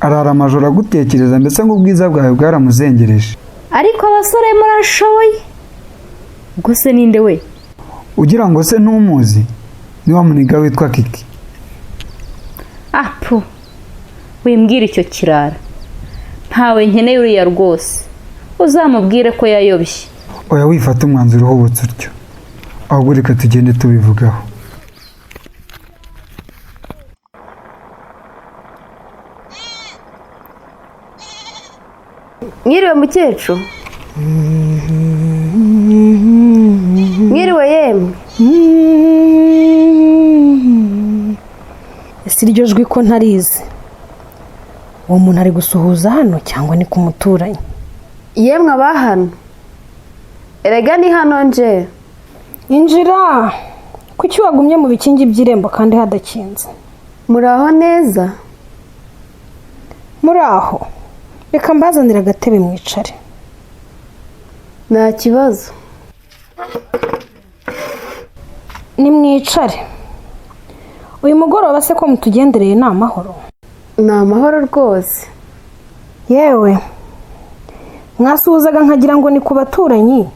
arara amajoro agutekereza, mbese ngo ubwiza bwawe bwaramuzengereje. Ariko abasore murashoboye. Ubwo se ninde we? Ugira ngo se ntumuzi? Ni wa muniga witwa Kiki. Apu, wimbwira icyo kirara. Ntawe nkeneye uriya rwose. Uzamubwire ko yayobye. Oya wifata umwanzuro uhubutse utyo, ahubwo reka tugende tubivugaho. Mwiriwe mukecuru. Mwiriwe yemwe. Ese iryo jwi ko ntarizi? Uwo muntu ari gusuhuza hano cyangwa ni ku muturanyi? Yemwe abahano, erega ni hano nje. Injira. Kuki wagumye mu bikingi by'irembo kandi hadakinze? Muraho neza? Muraho. Reka mbazanire agatebe mwicare. Nta kibazo. Nimwicare. Uyu mugoroba se ko mutugendereye ni amahoro? Ni amahoro rwose. Yewe, mwasuhuzaga nkagira ngo ni ku baturanyi.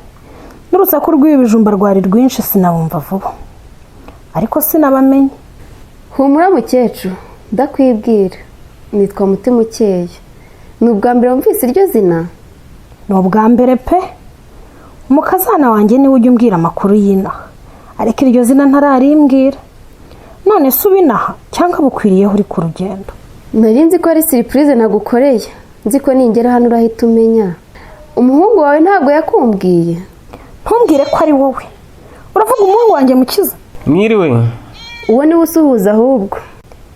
N'urusaku rw'ibi bijumba rwari rwinshi sinabumva vuba, ariko sinabamenye. Humura mukecuru, ndakwibwira. Nitwa Mutima Ukeye. Ni ubwa mbere wumvise iryo zina? Ni ubwa mbere pe. Umukazana wanjye niwe ujya umbwira amakuru y'inaha, ariko iryo zina ntararimbwira. None se ubinaha cyangwa bukwiriyeho uri ku rugendo? Nari nzi ko ari siripurize nagukoreye, nzi ko ningera hano urahita umenya. Umuhungu wawe ntabwo yakumbwiye? Ntumbwire ko ari wowe. Uravuga umuhungu wanjye Mukiza? Mwiriwe. Uwo niwe usuhuza ahubwo.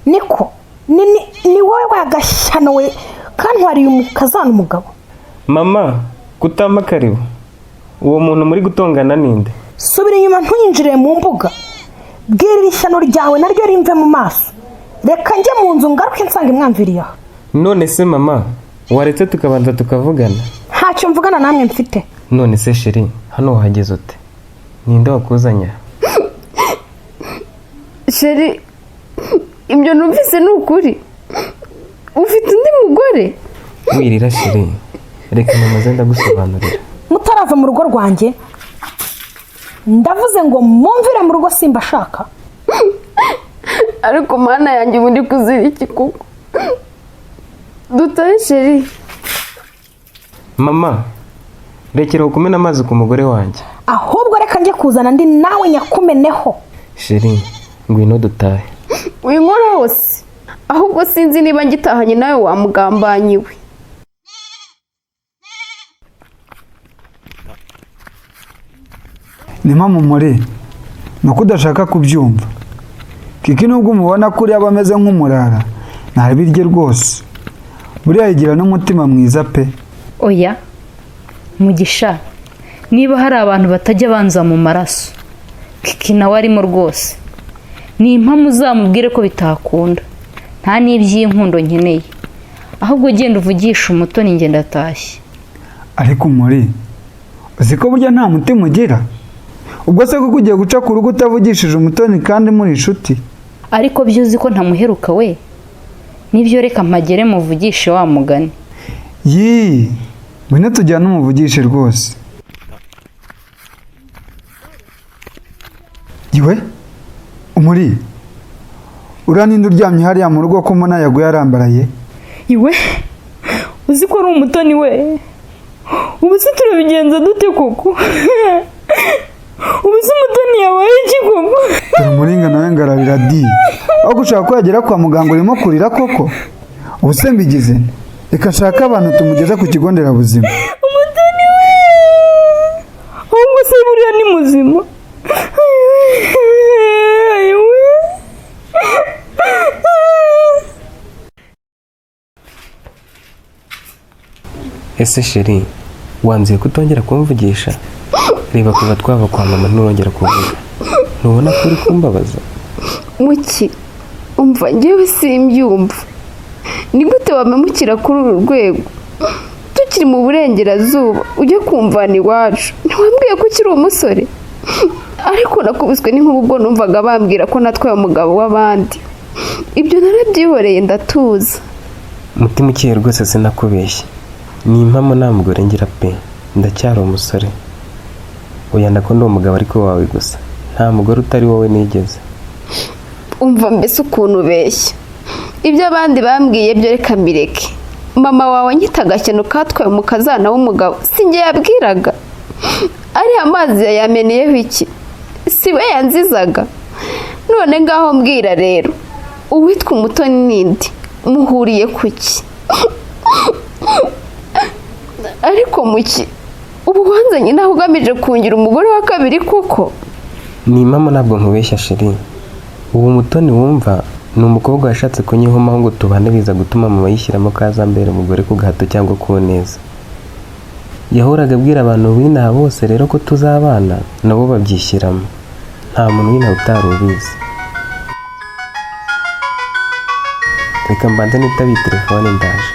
Niko, ni wowe wagashyano we kantwariye umukazana umugabo. Mama, kutama karibu. Uwo muntu muri gutongana ninde? Subira inyuma ntuyinjire mu mbuga. Bwira iri shyano ryawe naryo rimve mu maso. Reka njye mu nzu ngaruke nsanga imwamviriye aha. None se mama, waretse tukabanza tukavugana? Ntacyo mvugana namwe mfite. None se chérie, hano wahageze ute? Ninde wakuzanye? Chéri, ibyo numvise ni ukuri? Ufite undi mugore? Wirira chérie, reka mama aze ndagusobanurira. Mutarava mu rugo rwanjye, ndavuze ngo mumvire mu rugo, simbashaka. Ariko Mana yanjye, ubu ndi kuzira iki koko? Dutahe, chéri. Mama, rekera kumena amazi ku mugore wanjye. Ahubwo reka njye kuzana andi nawe nyakumeneho. Chérie, ngwino dutahe. Winkora hose, ahubwo sinzi niba ngitahanye nawe wamugambanyiwe. Ni mpamvu muri ni uko udashaka kubyumva. Kiki nubwo umubona kuri aba ameze nk'umurara, ntabirye rwose, buriya yigira n'umutima mwiza pe. Oya Mugisha, niba hari abantu batajya banza mu maraso, Kiki nawe arimo rwose. Ni impamvu uzamubwire ko bitakunda, nta n'iby'inkundo nkeneye. Ahubwo genda uvugishe Umutoni, njye ndatashye. Ariko muri uzi ko burya nta mutima ugira? Ubwo se kuko ugiye guca ku rugo utavugishije Umutoni kandi muri inshuti? Ariko byo uzi ko ntamuheruka we. Nibyo, reka mpagere muvugishe wa mugani. Yii, ngwino tujyane umuvugishe rwose. Iwe umuri, uriya ninde uryamye hariya mu rugo ko mbona yaguye arambaraye? Iwe, uzi ko ari Umutoni we? Ubu se turabigenza dute koko? Ubu se Umutoni yabaye iki koko? Dore Umuringa nawe ngararira di! Aho gushaka ko yagera kwa muganga urimo kurira koko? Ubu se mbigize nte? Reka nshake abantu tumugeza ku kigo nderabuzima. Umutoni we, ahubwo se buriya ni muzima? Ayiwe. Ese chérie, wanzuye kutongera kumvugisha? Reba, kuva twava kwa mama nturongera kuvuga. Ntubona ko uri kumbabaza? Muki, umva, njyewe simbyumva. Ni gute wamemukira kuri uru rwego? Tukiri mu burengerazuba ujye kumvana iwacu, ntiwambwiye ko ukiri umusore? Ariko nakubiswe n'inkuba ubwo numvaga bambwira ko natwaye umugabo w'abandi. Ibyo narabyihoreye ndatuza. Mutima ukeye, rwose sinakubeshye, ni impamo, nta mugore ngira pe, ndacyari umusore. Oya, ndakunda uwo mugabo ariko wawe gusa, nta mugore utari wowe nigeze. Umva mbese ukuntu ubeshya! Ibyo abandi bambwiye byo reka mbireke. Mama wawe anyita agashyano katwaye umukazana w'umugabo, si njye yabwiraga? Ariya mazi yayameneyeho iki? Si we yanzizaga? None ngaho mbwira rero, uwitwa Umutoni nindi muhuriye ku ki? Ariko muki, ubu wanzanye nawe ugamije kungira umugore wa kabiri koko? Ni impamo, ntabwo nkubeshya chérie. Ubu Mutoni wumva ni umukobwa washatse kunyihomaho ngo tubane, biza gutuma mama yishyiramo ko azambera umugore ku gahato cyangwa ku neza. Yahoraga abwira abantu b'inaha bose rero ko tuzabana, nabo babyishyiramo. Nta muntu w'inaha utari ubizi. Reka mbanze nitabe telefone, ndaje.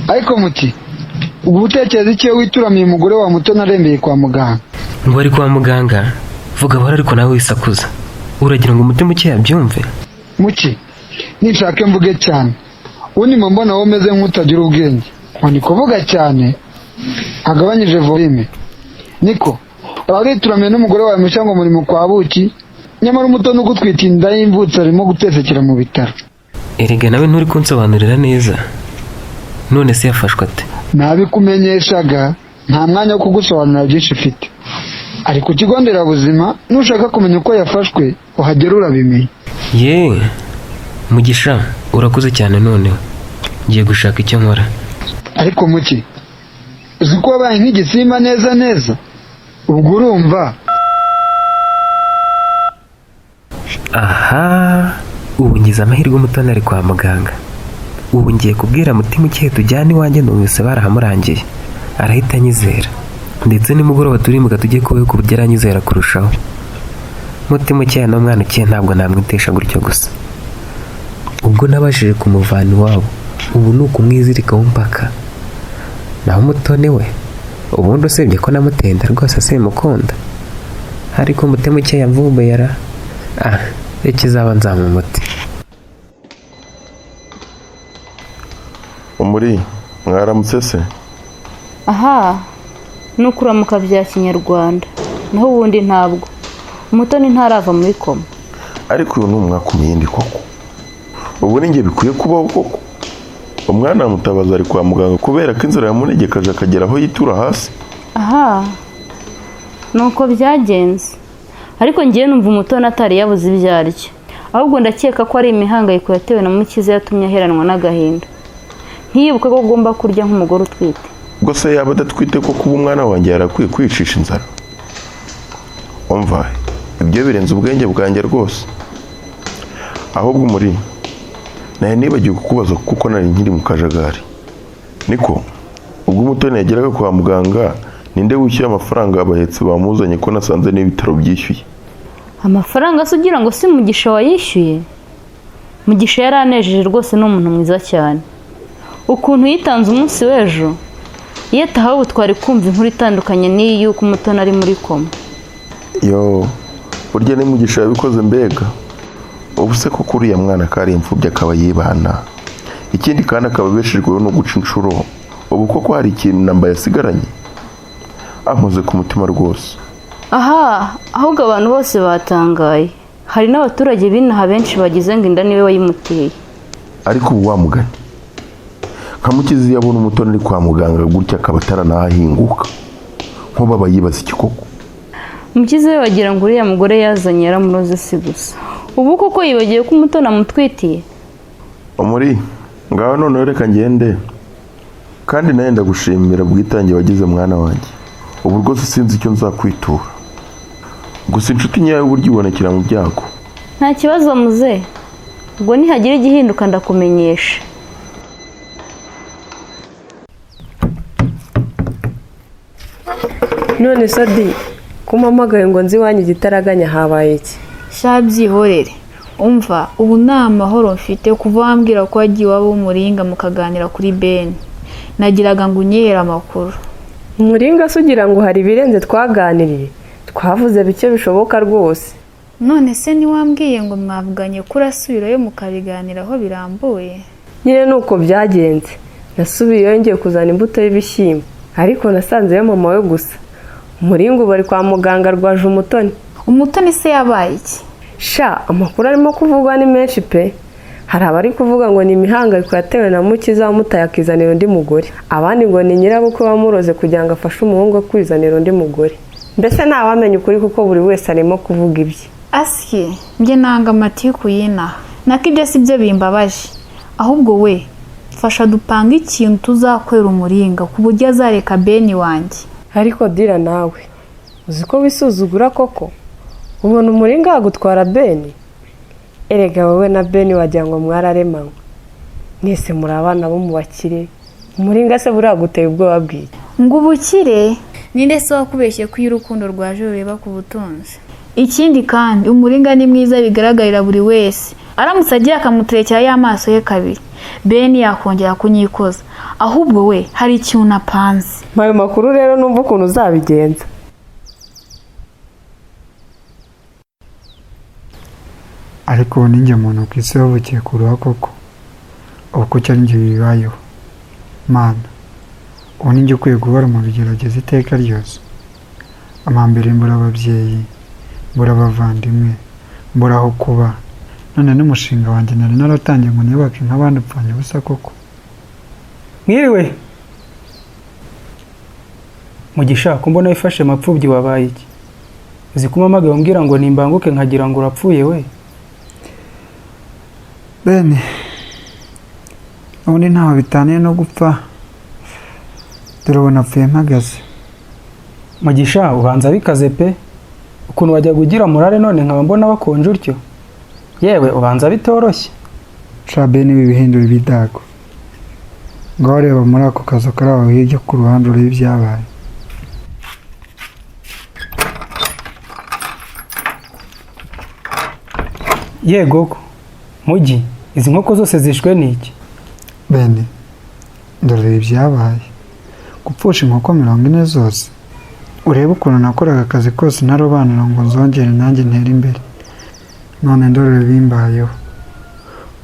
Ariko muti, ubwo utekereza iki iyo wituramiye umugore wa Mutoni arembeye kwa muganga? Ngo ari kwa muganga? Vuga buhoro ariko nawe wisakuza, uragira ngo umutima ukeye abyumve? Muki, ninshake mvuge cyane, ubundi mba mbona wowe umeze nk'utagira ubwenge. Ngo ni kuvuga cyane agabanyije volume. Niko warituramiye n'umugore wawe mushya ngo muri mu kwa buki, nyamara Umutoni ugutwita inda y'imvutsi arimo gutesekera mu bitaro. Erega nawe nturi kunsobanurira neza. None se yafashwe ate? Nabikumenyeshaga, nta mwanya wo kugusobanurira byinshi mfite. Ari ku kigo nderabuzima, nushaka kumenya uko yafashwe uhagera urabimenya. Ye Mugisha, urakoze cyane. Noneho ngiye gushaka icyo nkora. Ariko muki, uzi ko wabaye nk'igisimba neza neza? Ubwo urumva. Aha, ubu ngize amahirwe, Umutoni ari kwa muganga. Ubu ngiye kubwira mutima ukeye tujyane iwanjye, numvise barahamurangiye, arahita anyizera. Ndetse nimugoroba turimuka tujye kubayo ku buryo aranyizera kurushaho. Mutima ukeye n'umwana ukeye ntabwo namwitesha gutyo gusa. Ubwo nabashije kumuvana iwabo, ubu ni ukumwizirikaho mpaka. Naho Umutoni we, ubundi usibye ko namutenda rwose simukunda. Ariko umutima ukeye yamvumbuye ara. Ah, ikizaba nzanywa umuti. Umuri, mwaramutse se? Aha, ni ukuramuka bya kinyarwanda. Naho ubundi ntabwo. Umutoni ntarava muri koma. Ariko uyu ni umwaka umuyindi koko. Ubu ni njye bikwiye kubaho koko. Umwana wa Mutabazi ari kwa muganga kubera ko inzara yamunegekaje akagera aho yitura hasi. Aha, nuko byagenze. Ariko ngiye numva Umutoni atari yabuze ibyo arya. Ahubwo ndakeka ko ari imihangayiko yatewe na Mukiza yatumye aheranwa n'agahinda. Ntiyibuke ko agomba kurya nk'umugore utwite. Ubwo se yaba adatwite ko kuba umwana wanjye yarakwiye kwicisha inzara? Umva, ibyo birenze ubwenge bwanjye rwose. Ahubwo muri naye nibagiwe kukubaza kuko nari nkiri mu kajagari. Niko, ubwo Umutoni yageraga kwa muganga, ninde wishyuye amafaranga abahetsi bamuzanye ko nasanze n'ibitaro byishyuye? Amafaranga se ugira ngo si Mugisha wayishyuye? Mugisha yaranejeje rwose, ni umuntu mwiza cyane. Ukuntu yitanze umunsi w'ejo, iyo atahawe ubu twari kumva inkuru itandukanye n'iyi y'uko Umutoni ari muri koma. Yo, burya ni Mugisha yabikoze mbega. Ubu se koko uriya mwana kari imfubyi akaba yibana. Ikindi kandi akaba abeshejweho no guca inshuro. Ubu koko hari ikintu namba yasigaranye? Ankoze ku mutima rwose. Aha, ahubwo abantu bose batangaye. Hari n'abaturage b'inaha benshi bagize ngo inda niwe wayimuteye. Ariko ubu wamugani nka Mukiza iyo abona Umutoni ari kwa muganga gutya akaba ataranahahinguka, nkuba aba yibaza iki koko? Mukiza we wagira ngo uriya mugore yazanye yaramuroze si gusa. Ubu koko yibagiwe ko Umutoni amutwitiye? Umuri, ngaho noneho reka ngende. Kandi nawe ndagushimira ubwitange wagize mwana wanjye. Ubu rwose sinzi icyo nzakwitura. Gusa inshuti nyayo burya ibonekera mu byago. Nta kibazo muze. Ubwo nihagira igihinduka ndakumenyesha. None Sadi, kumpamagaye ngo nzi iwanyu igitaraganya habaye iki? Sha byihorere. Umva, ubu nta mahoro mfite kuva wambwira ko wagiye iwabo w'Umuringa mukaganira kuri Ben. Nagiraga ngo unyihere amakuru. Umuringa se ugira ngo hari ibirenze twaganiriye? Twavuze bike bishoboka rwose. None se ntiwambwiye ngo mwavuganye ko urasubirayo mukabiganiraho birambuye? Nyine nuko byagenze. Nasubiyeyo ngiye kuzana imbuto y'ibishyimbo, ariko nasanzeyo mama we gusa. Umuringa ubu ari kwa muganga arwaje Umutoni. Umutoni se yabaye iki? Sha, amakuru arimo kuvugwa ni menshi pe. Hari abari kuvuga ngo ni imihangayiko yatewe na Mukiza wamutaye akizanira undi mugore. Abandi ngo ni nyirabukwe wamuroze kugira ngo afashe umuhungu we kwizanira undi mugore. Mbese ntawamenya ukuri kuko buri wese arimo kuvuga ibye. Asye, njye nanga amatiku y'inaha. Nako ibyo si byo bimbabaje. Ahubwo we, mfasha dupange ikintu tuzakorera Umuringa ku buryo azareka Beni wanjye. Ariko dira nawe, uzi ko wisuzugura koko? Ubona Umuringa yagutwara Beni? Erega wowe na Beni wagira ngo mwararemanywe. Mwese muri abana bo mu bakire. Umuringa se buriya aguteye ubwoba bw'iki? Ngo ubukire? Ninde se wakubeshye ko iyo urukundo rwaje rureba ku butunzi? Ikindi kandi Umuringa ni mwiza bigaragarira buri wese. Aramutse agiye akamuterekera y'amaso ye kabiri, Beni yakongera kunyikoza. Ahubwo we hari ikintu napanze. Ayo makuru rero numva ukuntu uzabigenza. Ariko ubu ninjye muntu ku isi wavukiye kuruha koko. Ubu kuki ari njye bibayeho? Mana, ubu ninjye ukwiye guhora mu bigeragezo iteka ryose. Amambere mbura ababyeyi, mbura abavandimwe, mbura aho kuba. None n'umushinga wanjye nari naratangiye ngo niyubake nk'abandi upfanye ubusa koko. Mwiriwe. Mugisha, ko mbona wifashe mapfubyi wabaye iki? Uzi ko umpamagaye umbwira ngo nimbanguke nkagira ngo urapfuye we? Bene, ubundi ntaho bitaniye no gupfa. Dore ubu napfuye mpagaze. Mugisha, ubanza bikaze pe. Ukuntu wajyaga ugira morale none nkaba mbona bakonje utyo. Yewe ubanza bitoroshye. Sha Bene, ibi bihindura ibidago. Ngaho reba muri ako kazu kari aho hirya ku ruhande urebe ibyabaye. Yego ko mugi, izi nkoko zose zishwe n'iki? Bene, ndorera ibyabaye. Gupfusha inkoko 40 zose. Urebe ukuntu nakoraga akazi kose ntarobanura ngo nzongere nanjye ntere imbere. None ndorera bimbayeho.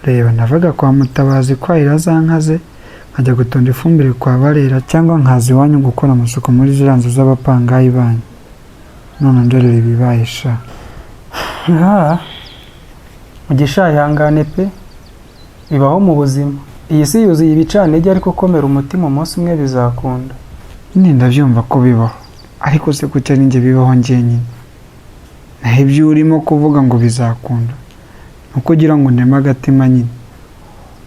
Reba, navaga kwa Mutabazi kwahira za nka ze, nkajya gutunda ifumbire kwa Barera cyangwa nkaza iwanyu gukora amasuku muri ziriya nzu z'abapangayi banyu. None ndorera ibibaye sha. Mugisha, ihangane pe, bibaho mu buzima. Iyi si yuzuye ibicantege, ariko komera umutima, umunsi umwe bizakunda. Nyine ndabyumva ko bibaho, ariko se kuki ari njye bibaho njyenyine? Naho ibyo urimo kuvuga ngo bizakunda ni uko ugira ngo ndeme agatima nyine.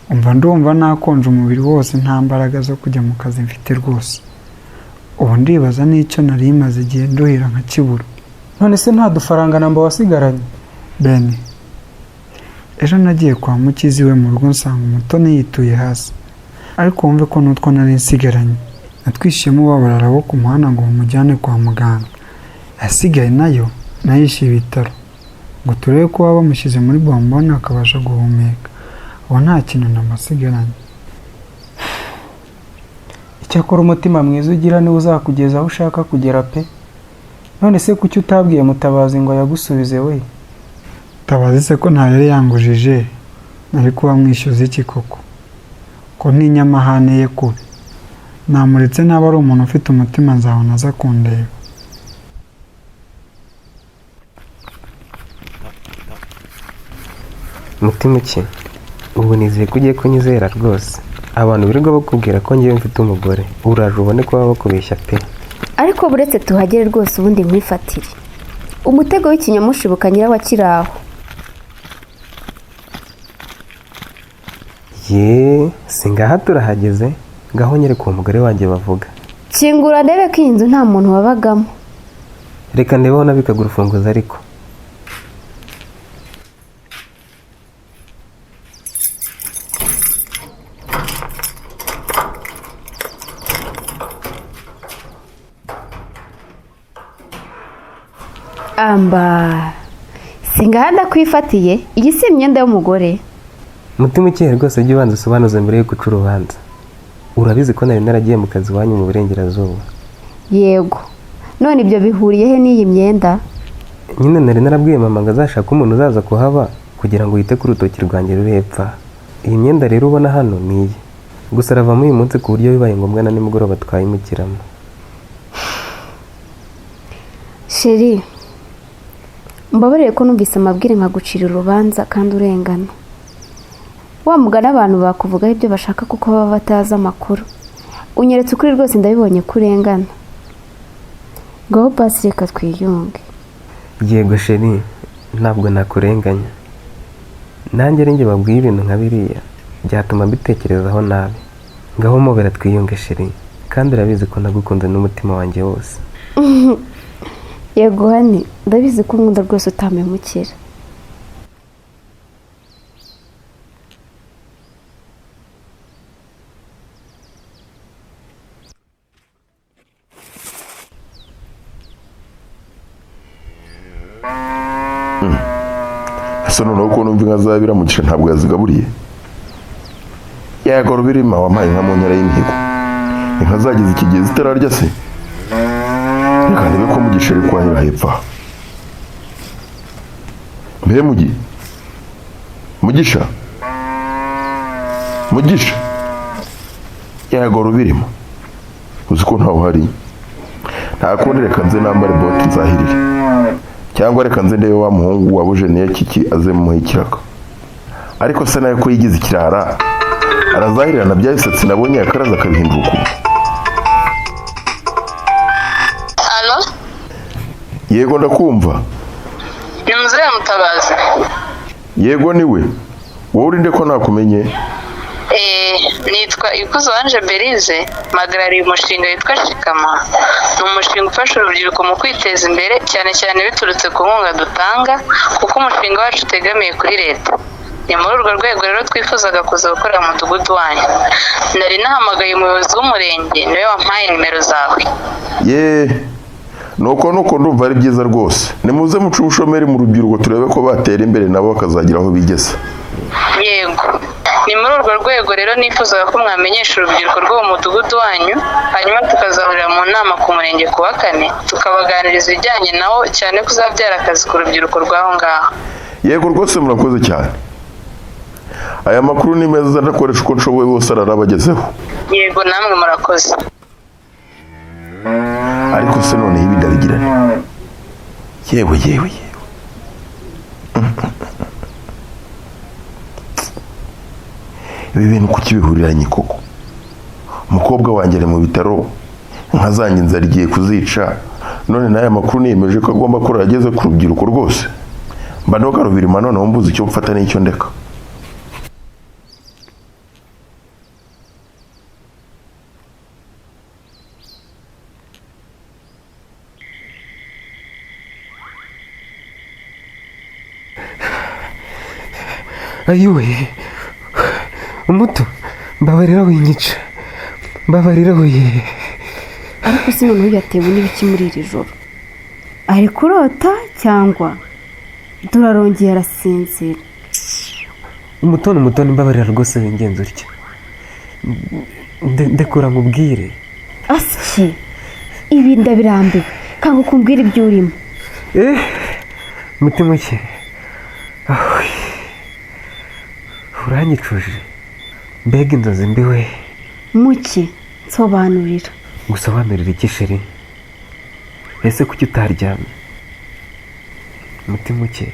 Umva, ndumva nakonje umubiri wose, nta mbaraga zo kujya mu kazi mfite rwose. Ubu ndibaza n'icyo nari maze igihe nduhira nkakibura. None se nta dufaranga namba wasigaranye? Bene, ejo nagiye kwa Mukizi iwe mu rugo nsanga Umutoni yituye hasi, ariko wumve ko n'utwo nari nsigaranye natwishyuyemo babarara bo ku muhanda ngo bamujyane kwa muganga. Asigaye nayo nayishyuye ibitaro ngo turebe ko baba bamushyize muri bombone akabasha guhumeka. Ubu nta kintu namasigaranye. Icyakora umutima mwiza ugira niwo uzakugeza aho ushaka kugera pe. None se kuki utabwiye Mutabazi ngo yagusubize we? Mutabazi se ko nta yari yangujije, nari kuba mwishyuza iki koko? Ko ntinyamahane ye kubi. Namuretse naba ari umuntu ufite umutima nzabona aza kundeba. Mutima uke, ubu nizeye ko ugiye kunyizera rwose. Abantu birirwa bakubwira ko ngewe mfite umugore, uraje ubone ko baba bakubeshya pe. Ariko buretse tuhagere rwose ubundi nkwifatire. Umutego w'ikinyamushibuka nyirawo akiri aho. Ye, singaha turahageze, ngaho nyereka uwo mugore wanjye bavuga. Kingura ndebe ko iyi nzu nta muntu wabagamo. Reka ndebeho nabikaga urufunguzo ariko. Amba, singaha ndakwifatiye, iyi si imyenda y'umugore. Mutima ukeye rwose, jya ubanza usobanuze mbere yo guca urubanza. Urabizi ko nari naragiye mu kazi iwanyu mu burengerazuba. Yego, none ibyo bihuriye he n'iyi myenda? Nyine nari narabwiye mama ngo azashake umuntu uzaza kuhaba kugira ngo yite ku rutoki rwanjye ruri hepfo. Iyi myenda rero ubona hano ni iye. Gusa aravamo uyu munsi ku buryo bibaye ngombwa na nimugoroba twayimukiramo. Sheri, mbabarire ko numvise amabwire nkagucira urubanza kandi urengana. Wa mugani abantu bakuvugaho ibyo bashaka kuko baba batazi amakuru. Unyeretse ukuri rwose, ndabibonye ko urengana. Ngaho basi reka twiyunge. Yego sheri, ntabwo nakurenganya. Nanjye ari njye babwiye ibintu nka biriya byatuma mbitekerezaho nabi. Ngaho mubera twiyunge sheri, kandi urabizi ko nagukunze n'umutima wanjye wose. Yego hani, ndabizi ko unkunda rwose utampemukira. Ese noneho ko numva inka zabira Mugisha ntabwo yazigaburiye? Yego rubirima wampaye inka mu nkera y'imihigo. Inka zageze iki gihe zitararya se? Reka ndebe ko Mugisha ari kwahira hepfo. Mbe Mugi, Mugisha, Mugisha, yego rubirima, uzi ko ntawe uhari. Nta kundi, reka nze nambare bote nzahirire, cyangwa reka nze ndebe wa muhungu wabujeniye kiki aze muhe ikiraka. Ariko se nawe ko yigize ikirara arazahirira na bya bisatsi nabonye yakaraza akabihindura ukuntu. Alo? Yego ndakumva. Ni muzehe Mutabazi? Yego niwe. Wowe urinde ko nakumenye? Nitwa Ikuzo Ange Berize, mpagarariye umushinga witwa Shikama. Ni umushinga ufasha urubyiruko mu kwiteza imbere, cyane cyane biturutse ku nkunga dutanga, kuko umushinga wacu utegamiye kuri leta. Ni muri urwo rwego rero twifuzaga kuza gukorera mu mudugudu wanyu. Nari nahamagaye umuyobozi w'umurenge, niwe wampaye nimero zawe. Ye, Nuko ndumva ari byiza rwose. Nimuze muce ubushomeri mu rubyiruko, turebe ko batera imbere nabo bakazagira aho bigeza. Yego, ni muri urwo rwego rero nifuzaga ko mwamenyesha urubyiruko rwo mu mudugudu wanyu, hanyuma tukazahurira mu nama ku murenge ku wa kane, tukabaganiriza ibijyanye nawo, cyane ko uzabyara akazi ku rubyiruko rw'aho ngaho. Yego rwose, murakoze cyane. Aya makuru ni meza, ndakoresha uko nshoboye bose ararabagezeho. Yego, namwe murakoze. Ariko se noneho ibi ndabigira nte? Yewe yewe yewe, ibi bintu kuki bihuriranye koko? Umukobwa wanjye ari mu bitaro, inka zanjye inzara igiye kuzica, none n'aya makuru niyemeje ko agomba kurara ageze ku rubyiruko rwose. Mba ndoga rubirima, noneho mbuze icyo mfata n'icyo ndeka. Ayiwe, umuto, mbabarira winyica, mbabarira we. Ariko se noneho yatewe n'ibiki muri iri joro? Ari kurota cyangwa turarongeye arasinzira? Umutoni, umutoni, mbabarira rwose wingenza utya. Ndekura nkubwire. Asyi, ibi ndabirambiwe, kanga kumbwira ibyo urimo. Eh, mutima uke, uranyicuje, mbega inzozi mbi we. Muke, nsobanurira. Gusobanurira iki chérie? Ese kuki utaryamye? Mutima uke,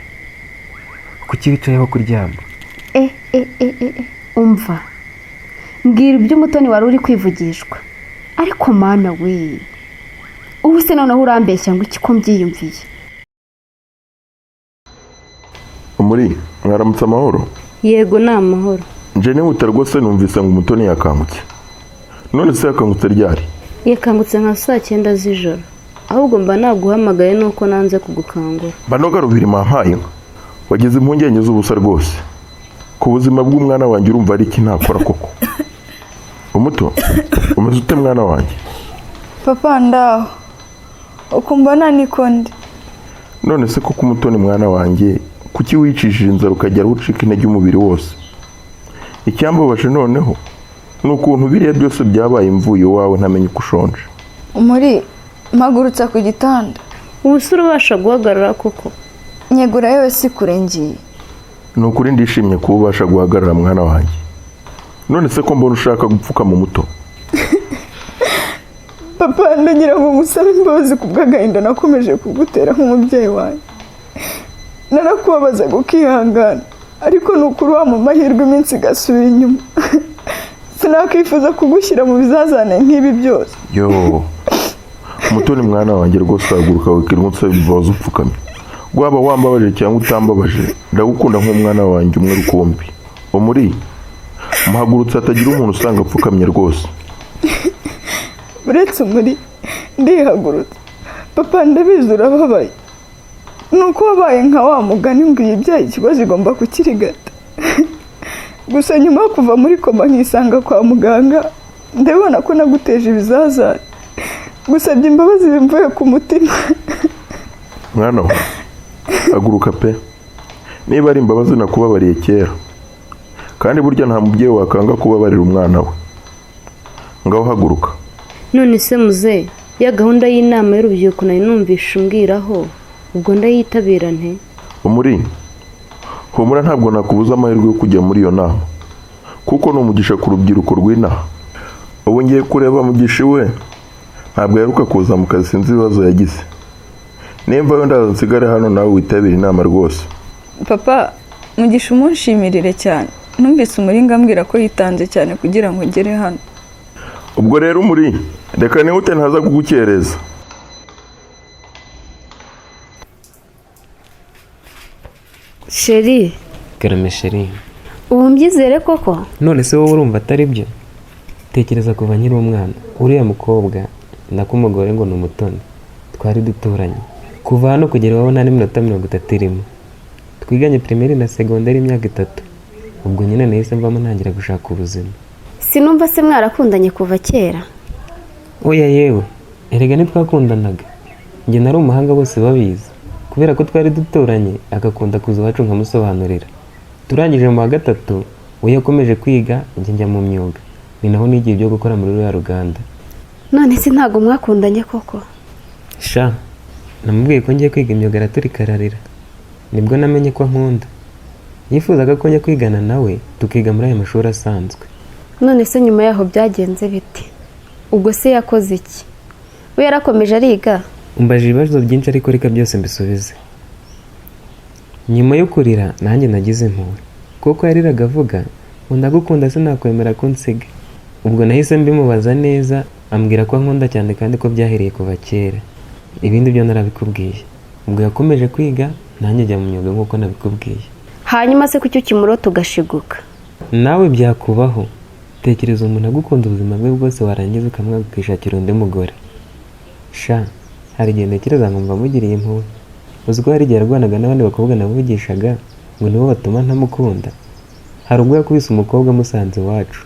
kuki wicayeho kuryama? E e e e e, umva, mbwira iby'umutoni wari uri kwivugishwa. Ariko mana we, ubu se noneho urambeshya ngo iki ko mbyiyumviye? Muri mwaramutse amahoro. Yego, ni amahoro. Nje nihuta rwose, numvise ngo umutoni yakangutse. None se yakangutse ryari? Yakangutse nka saa 9 z'ijoro. Ahubwo mba naguhamagaye nuko nanze kugukangura. Banoga rubirima, mpaye inka. Wagize impungenge z'ubusa rwose ku buzima bw'umwana wanjye. Urumva ari iki ntakora koko? Umuto, umeze ute mwana wanjye? Papa, ndaho, ukumva nta niko ndi. None se koko umutoni mwana wanjye, kuki wicishije inzara ukagera aho ucika intege umubiri wose? Icyambabaje noneho ni ukuntu biriya byose byabaye imvuye iwawe ntamenye uko ushonje. Muri mpagurutsa ku gitanda. Ubu se urabasha guhagarara koko? Nyegura yewe, si kure ngiye. Ni ukuri ndishimye kuba ubasha guhagarara mwana wanjye. None se ko mbona ushaka gupfukama umuto? Papa, ndagira ngo ngusabe imbabazi ku bw'agahinda nakomeje kugutera nk'umubyeyi wanjye. Narakubabazaga ukihangana, ariko ni ukuri wa mu mahirwe iminsi igasubira inyuma, sinakwifuza kugushyira mu bizazane nk'ibi byose. Yo, umutoni mwana wanjye, rwose haguruka, wikirirwa unsaba imbabazi upfukamye. Waba wambabaje cyangwa utambabaje, ndagukunda nk'umwana wanjye umwe rukumbi. Umuri, muhagurutse hatagira umuntu usanga apfukamye rwose. Uretse umuri, ndihagurutse. Papa, ndabizi urababaye, ni uko wabaye nka wa mugani ngo ibyaye ikibazo igomba kukirigata. Gusa nyuma yo kuva muri koma nkisanga kwa muganga, ndabona ko naguteje ibizazane. Gusabye imbabazi bimvuye ku mutima. Mwana we, haguruka pe. Niba ari imbabazi nakubabariye kera, kandi burya nta mubyeyi wakanga kubabarira umwana we. Ngaho haguruka. None se muze, ya gahunda y'inama y'urubyiruko nari numvishe umbwiraho, ubwo ndayitabira nte? Umuri, humura, ntabwo nakubuza amahirwe yo kujya muri iyo nama, kuko ni umugisha ku rubyiruko rw'inaha. Ubu ngiye kureba mugisha iwe, ntabwo aheruka kuza mu kazi, sinzi ibibazo yagize. Nimba wenda ndaza nsigare hano nawe witabire inama rwose. Papa, mugisha umunshimirire cyane. Numvise umuringa ambwira ko yitanze cyane kugira ngo ngere hano. Ubwo rero umuri, reka nihute ntaza kugukereza. Chérie. Karame chérie. Ubu mbyizere koko? None se wowe urumva atari byo? Tekereza kuva nkiri umwana, uriya mukobwa nako umugore ngo ni umutoni, twari duturanye. Kuva hano kugera iwawe nta n'iminota 30 irimo. Twiganye primaire na secondaire imyaka 3. Ubwo nyine nahise mvamo ntangira gushaka ubuzima. Sinumva se mwarakundanye kuva kera? Oya yewe, erega ntitwakundanaga. Njye nari umuhanga bose babizi. Kubera ko twari duturanye, agakunda kuza iwacu nkamusobanurira. Turangije mu wa gatatu, we yakomeje kwiga, njye njya mu myuga. Ni naho nigiye ibyo gukora muri ruriya ruganda. None se ntabwo mwakundanye koko? Sha, namubwiye ko ngiye kwiga imyuga araturika ararira. Nibwo namenye ko ankunda. Yifuzaga ko njya kwigana nawe, tukiga muri aya mashuri asanzwe. None se nyuma yaho byagenze bite? Ubwo se yakoze iki? We yarakomeje ariga? Umbajije ibibazo byinshi ariko reka byose mbisubize. Nyuma yo kurira nanjye nagize impuhwe. Kuko yariraga avuga ngo ndagukunda sinakwemera ko unsiga. Ubwo nahise mbimubaza neza, ambwira ko ankunda cyane kandi ko byahereye kuva kera. Ibindi byo narabikubwiye. Ubwo yakomeje kwiga, nanjye njya mu myuga nk'uko nabikubwiye. Hanyuma se kuki ukimurota ugashiguka? Nawe byakubaho. Tekereza umuntu agukunda ubuzima bwe bwose warangiza ukamwanga ukishakira undi mugore. Sha, hari igihe ntekereza nkumva mugiriye impuhwe. Uzi ko hari igihe yarwanaga n'abandi bakobwa navugishaga ngo nibo batuma ntamukunda. Hari ubwo yakubise umukobwa amusanze iwacu,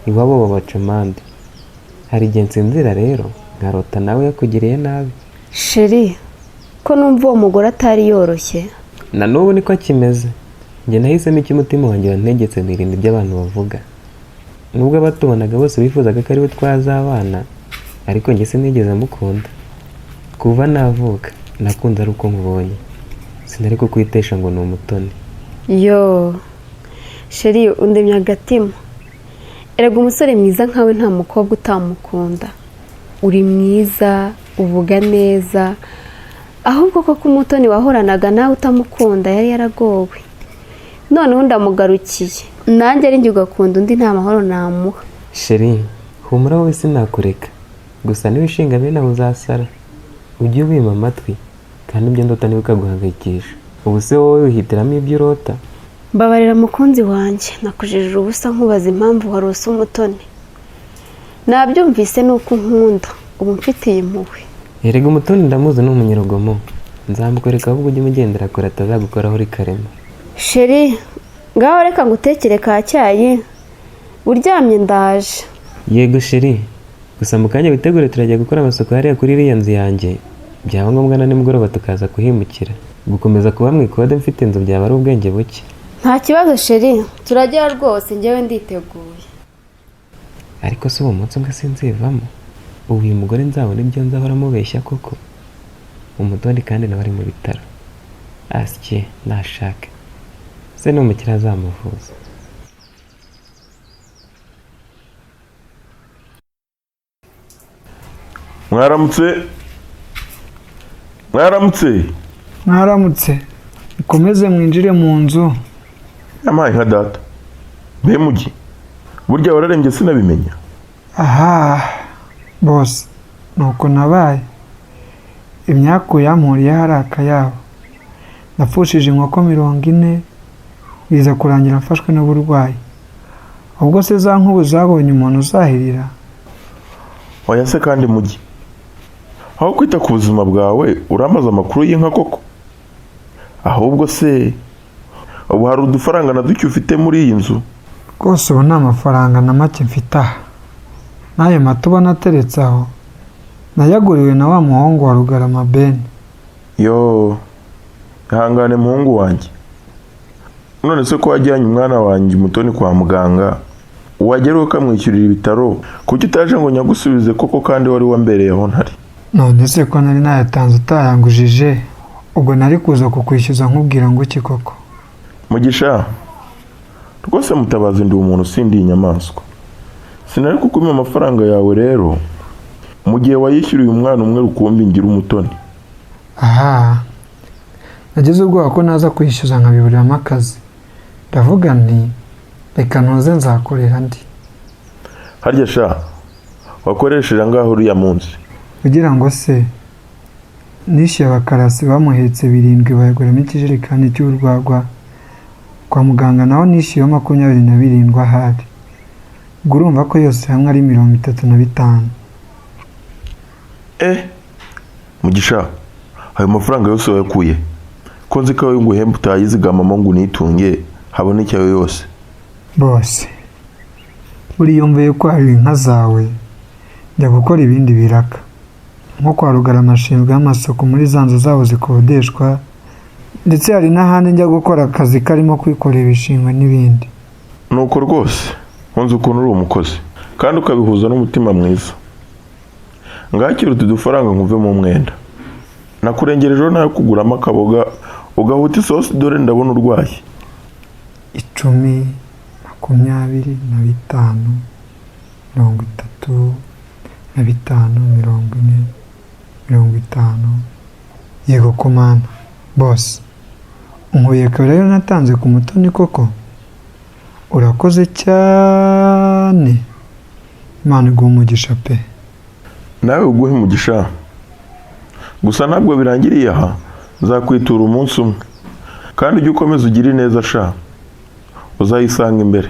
iwabo babaca amande. Hari igihe nsinzira rero nkarota nawe yakugiriye nabi. Sheri, ko numva uwo mugore atari yoroshye. Na n'ubu niko akimeze. Njye nahisemo icyo umutima wanjye wantegetse nirinda ibyo abantu bavuga. Nubwo abatubonaga bose bifuzaga ko ariwe twazabana, ariko njye sinigeze mukunda. Kuva navuka nakunze ari uko nkubonye. Sinari kukwitesha ngo ni umutoni. Yo, sheri undemye agatima. Erega umusore mwiza nkawe nta mukobwa utamukunda. Uri mwiza, uvuga neza, ahubwo koko umutoni wahoranaga nawe utamukunda yari yaragowe. Noneho ndamugarukiye, nanjye ari njye ugakunda undi nta mahoro namuha. Sheri, humura wowe sinakureka. Gusa niwishinga bene aho uzasara. Ujye ubima amatwi kandi ibyo ndota ntibikaguhangayikisha. Ubu se wowe wihitiramo ibyo urota? Mbabarira mukunzi wanjye, nakujijije ubusa nkubaza impamvu warose umutoni. Nabyumvise nuko unkunda, ubu mfitiye impuhwe. Erega umutoni ndamuzi ni umunyarugomo. Nzamukwereka ahubwo ujye umugendera kure atazagukoraho rikarema. Sheri, ngaho reka ngutekere ka cyayi, uryamye ndaje. Yego sheri, gusa mu kanya witegure turajya gukora amasuku hariya kuri iriya nzu yanjye. Byaba ngombwa na nimugoroba tukaza kuhimukira. Gukomeza kuba mu ikode mfite inzu byaba ari ubwenge buke. Nta kibazo sheri, turajya rwose njyewe nditeguye. Ariko se uwo munsi umwe sinzivamo. Ubu uyu mugore nzabona ibyo nzahora amubeshya koko. Umutoni kandi nawe ari mu bitaro. Asye nashake. Se n'umukire azamuvuza. Mwaramutse. Mwaramutse. Mwaramutse. Mukomeze mwinjire mu nzu. Yampaye nka data. Mbe mugi, burya wararembye sinabimenya. Aha, bose nuko nabaye. Imyaku yampuriyeho ari akayabo. Napfushije inkoko 40, biza kurangira mfashwe n'uburwayi. Ubwo se za nkubu zabonye umuntu uzahirira? Oya se kandi mugi, aho kwita ku buzima bwawe uramaze amakuru y'inka koko? Ahubwo se ubu hari udufaranga na duke ufite muri iyi nzu? Rwose ubu nta mafaranga na make mfite aha. N'ayo mata ubona ateretse aho nayaguriwe na wa muhungu wa Rugarama Ben. Yo, ihangane muhungu wanjye. None se ko wajyanye umwana wanjye Umutoni kwa muganga, wagera ukamwishyurira ibitaro, kuki utaje ngo nyagusubize koko kandi wari wambereye aho ntari? None se ko nari nayatanze utayangujije, ubwo nari kuza kukwishyuza nkubwira ngo iki koko? Mugisha, rwose Mutabazi ndi umuntu sindi inyamaswa. Sinari kukumpa amafaranga yawe rero mu gihe wayishyuriye umwana umwe rukumbi ngira Umutoni. Aha, nagize ubwoba ko naza kwishyuza nkabiburiramo akazi. Ndavuga nti reka ntuze nzakorera ndi. Harya sha, wakoresheje angahe uriya munsi? Kugira ngo se nishyuye abakarasi bamuhetse 7 bayaguramo ikijerekani cy'urwagwa. Kwa muganga naho nishyuyeho 27 ahari. Ubwo urumva ko yose hamwe ari 35. Mugisha, ayo mafaranga yose wayakuye? Ko nzi ko nguhemba utayizigamamo ngo unitunge haboneke ayo yose. Bose, buriya mvuye ko hari inka zawe njya gukora ibindi biraka. Nko kwa Rugarama nshinzwe amasuku muri za nzu zabo zikodeshwa, ndetse hari n'ahandi njya gukora akazi karimo kwikorera ibishingwe n'ibindi. Nuko rwose nkunze ukuntu uri umukozi kandi ukabihuza n'umutima mwiza. Ngakira utu dufaranga nkuvemo umwenda. Nakurengerejeho nawe kuguramo akaboga ugahuta isosi, dore ndabona urwaye. 10, 25, 35, 40, 50. Yego komana bose, unkuye kare rero natanze ku Mutoni koko. Urakoze cyane, Imana iguhe umugisha pe. Nawe uguhe umugisha. Gusa ntabwo birangiriye aha, nzakwitura umunsi umwe. Kandi ujye ukomeza ugire neza sha, uzayisanga imbere.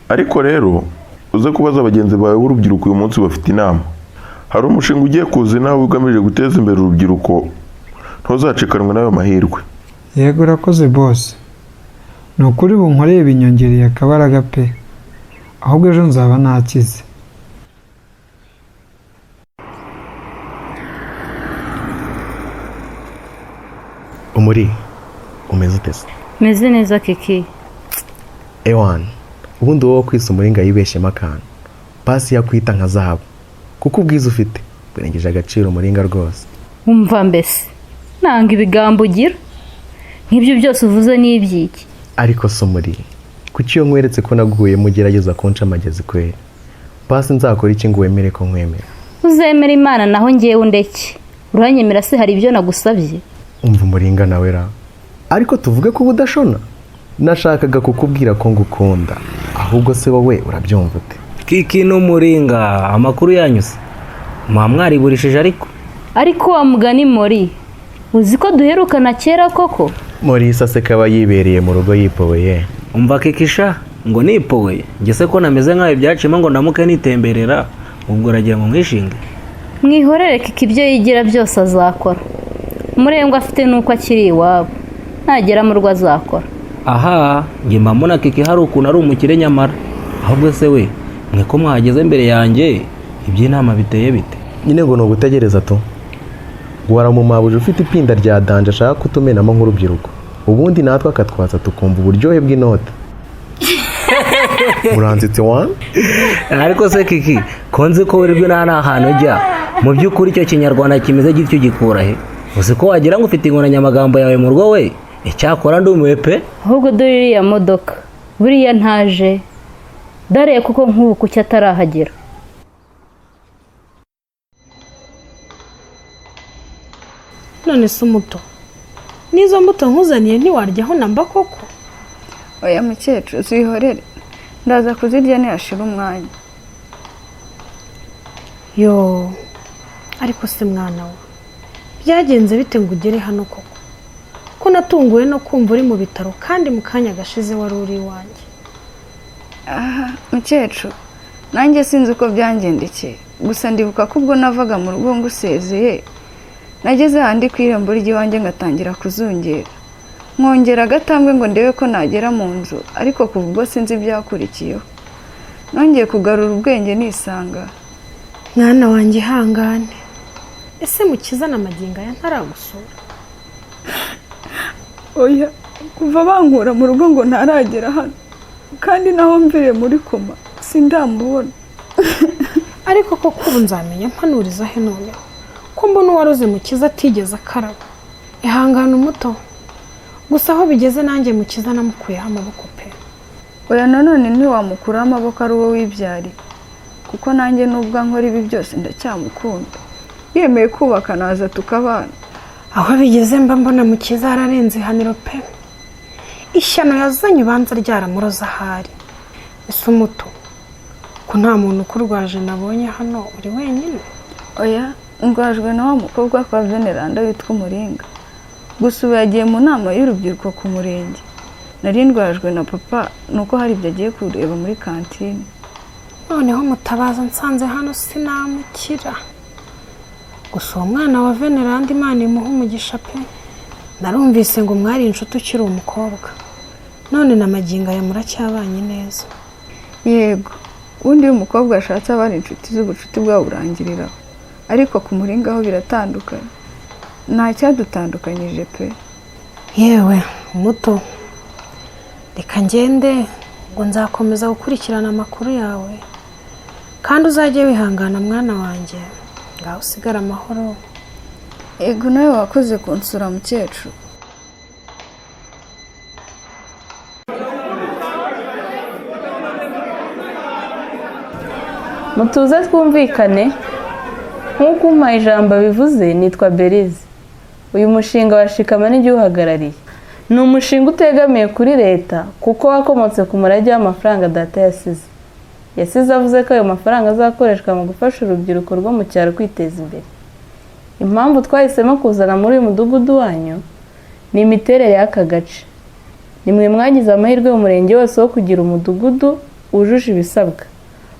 Ariko rero uze kubaza bagenzi bawe b'urubyiruko uyu munsi bafite inama. Hari umushinga ugiye kuza nawe ugamije guteza imbere urubyiruko, ntuzacikanwe n'ayo mahirwe. Yego urakoze bose, ni ukuri bunkoreye binyongereye akabaraga pe, ahubwo ejo nzaba nakize. Umuri umeze ute se? Meze neza Kiki. Ewan, ubundi wowe kwisa Umuringa yibeshyemo akantu, pasi yakwita nka zahabu kuko ubwiza ufite burengeje agaciro Umuringa rwose. Umva mbese nanga ibigambo ugira nk'ibyo byose uvuze n'ibyiki. Ariko se Umuri, kuki iyo nkweretse ko naguyemo ugerageza kunca amagezi kweri? Pasi nzakora iki ngo wemere ko nkwemera? Uzemera Imana naho ngewe undeke. Uranyemera se hari ibyo nagusabye? Umva Umuringa nawe ra, ariko tuvuge ko ubudashona. Nashakaga kukubwira ko ngukunda, ahubwo se wowe urabyumva ute? Kiki n'Umuringa amakuru yanyuze mwa mwariburishije ariko. Ariko wa mugani Mori, uzi ko duherukana kera koko? Mori sase kaba yibereye mu rugo yipoweye. Umva Kikisha ngo nipoweye, nge se ko nameze nkaho ibyacimo ngo ndamuke nitemberera, ubwo uragira ngo mwishinge? Mwihorere Kiki, ibyo yigira byose azakora. Umurengwa afite nuko akiri iwabo, nagera mu rugo azakora. Aha nge mbona Kiki hari ukuntu ari umukire nyamara. Ahubwo se we mwe ko mwahageze mbere yanjye, iby'inama biteye bite? Nyine ngo ni ugutegereza tu. Waramumabuje ufite ipinda rya danje ashaka kutumenamo nk'urubyiruko, ubundi natwe akatwatsa tukumva uburyohe bw'inote. Muranzitse wa? Ariko se Kiki, ko nzi ko wirirwa nta hantu ujya, mu by'ukuri icyo kinyarwanda kimeze gityo gikura he? Uzi ko wagira ngo ufite inkoranyamagambo yawe mu rugo we? Icyakora ndumiwe pe. Ahubwo dore iriya modoka buriya ntaje, dore kuko nk'ubu kuki atarahagera. None se umuto, n'izo mbuto nkuzaniye ntiwaryaho namba koko? Oya mukecuru zihorere, ndaza kuzirya ntihashira umwanya. Yo, ariko se mwana we, byagenze bite ngo ugere hano koko? Ko natunguwe no kumva uri mu bitaro kandi mu kanya gashize wari uri iwanjye. Aha mukecuru, nanjye sinzi uko byangendekeye, gusa ndibuka ko ubwo navaga mu rugo ngusezeye nageze ahandi ku irembo ry'iwanjye ngatangira kuzungera, nkongera agatambwe ngo ndebe ko nagera mu nzu, ariko kuva ubwo sinzi ibyakurikiyeho. Nongeye kugarura ubwenge nisanga. Mwana wanjye ihangane, ese Mukiza na magingo aya ntaragusura? Oya, kuva bankura mu rugo ngo ntaragera hano, kandi naho mviriye muri koma sindamubona. Ariko koko ubu nzamenya mpanuriza he noneho ko mbona uwaroze Mukiza atigeze akaraba? Ihangane umuto, gusa aho bigeze nanjye Mukiza namukuyeho amaboko pe. Oya nanone ntiwamukuraho amaboko ari uwo wibyariye, kuko nanjye nubwo nkora ibi byose ndacyamukunda. Yemeye kubaka naza tukabana. Aho bigeze mba mbona Mukiza yararenze ihaniro pe. Ishyano yazanye ubanza ryaramuroza ahari. Ese umuto, ko nta muntu ukurwaje nabonye hano, uri wenyine? Oya, ndwajwe na wa mukobwa kwa Veneranda witwa Umuringa. Gusa ubu yagiye mu nama y'urubyiruko ku murenge. Nari ndwajwe na papa nuko hari ibyo agiye kureba muri kantine. Noneho Mutabaza nsanze hano sinamukira. Gusa uwo mwana wa Veneranda Imana imuha umugisha pe. Narumvise ngo mwari inshuti ukiri umukobwa, none na magingo aya muracyabanye neza. Yego, ubundi iyo umukobwa ashatse abari inshuti z'ubucuti bwabo burangiriraho. Ariko ku Muringa ho biratandukanye, nta cyadutandukanyije pe. Yewe muto, reka ngende, ngo nzakomeza gukurikirana amakuru yawe, kandi uzajye wihangana mwana wanjye, ngaho usigare amahoro. Ego, nawe wakoze kunsura mukecuru. Mutuze twumvikane. Nk'uko umpaye ijambo bivuze, nitwa Berize. Uyu mushinga wa Shikama n'igihe uhagarariye ni umushinga utegamiye kuri leta, kuko wakomotse ku murage w'amafaranga data yasize. Yasize avuze ko ayo mafaranga azakoreshwa mu gufasha urubyiruko rwo mu cyaro kwiteza imbere. Impamvu twahisemo kuzana muri uyu mudugudu wanyu ni imiterere y'aka gace. Ni mwe mwagize amahirwe mu murenge wose wo kugira umudugudu wujuje ibisabwa,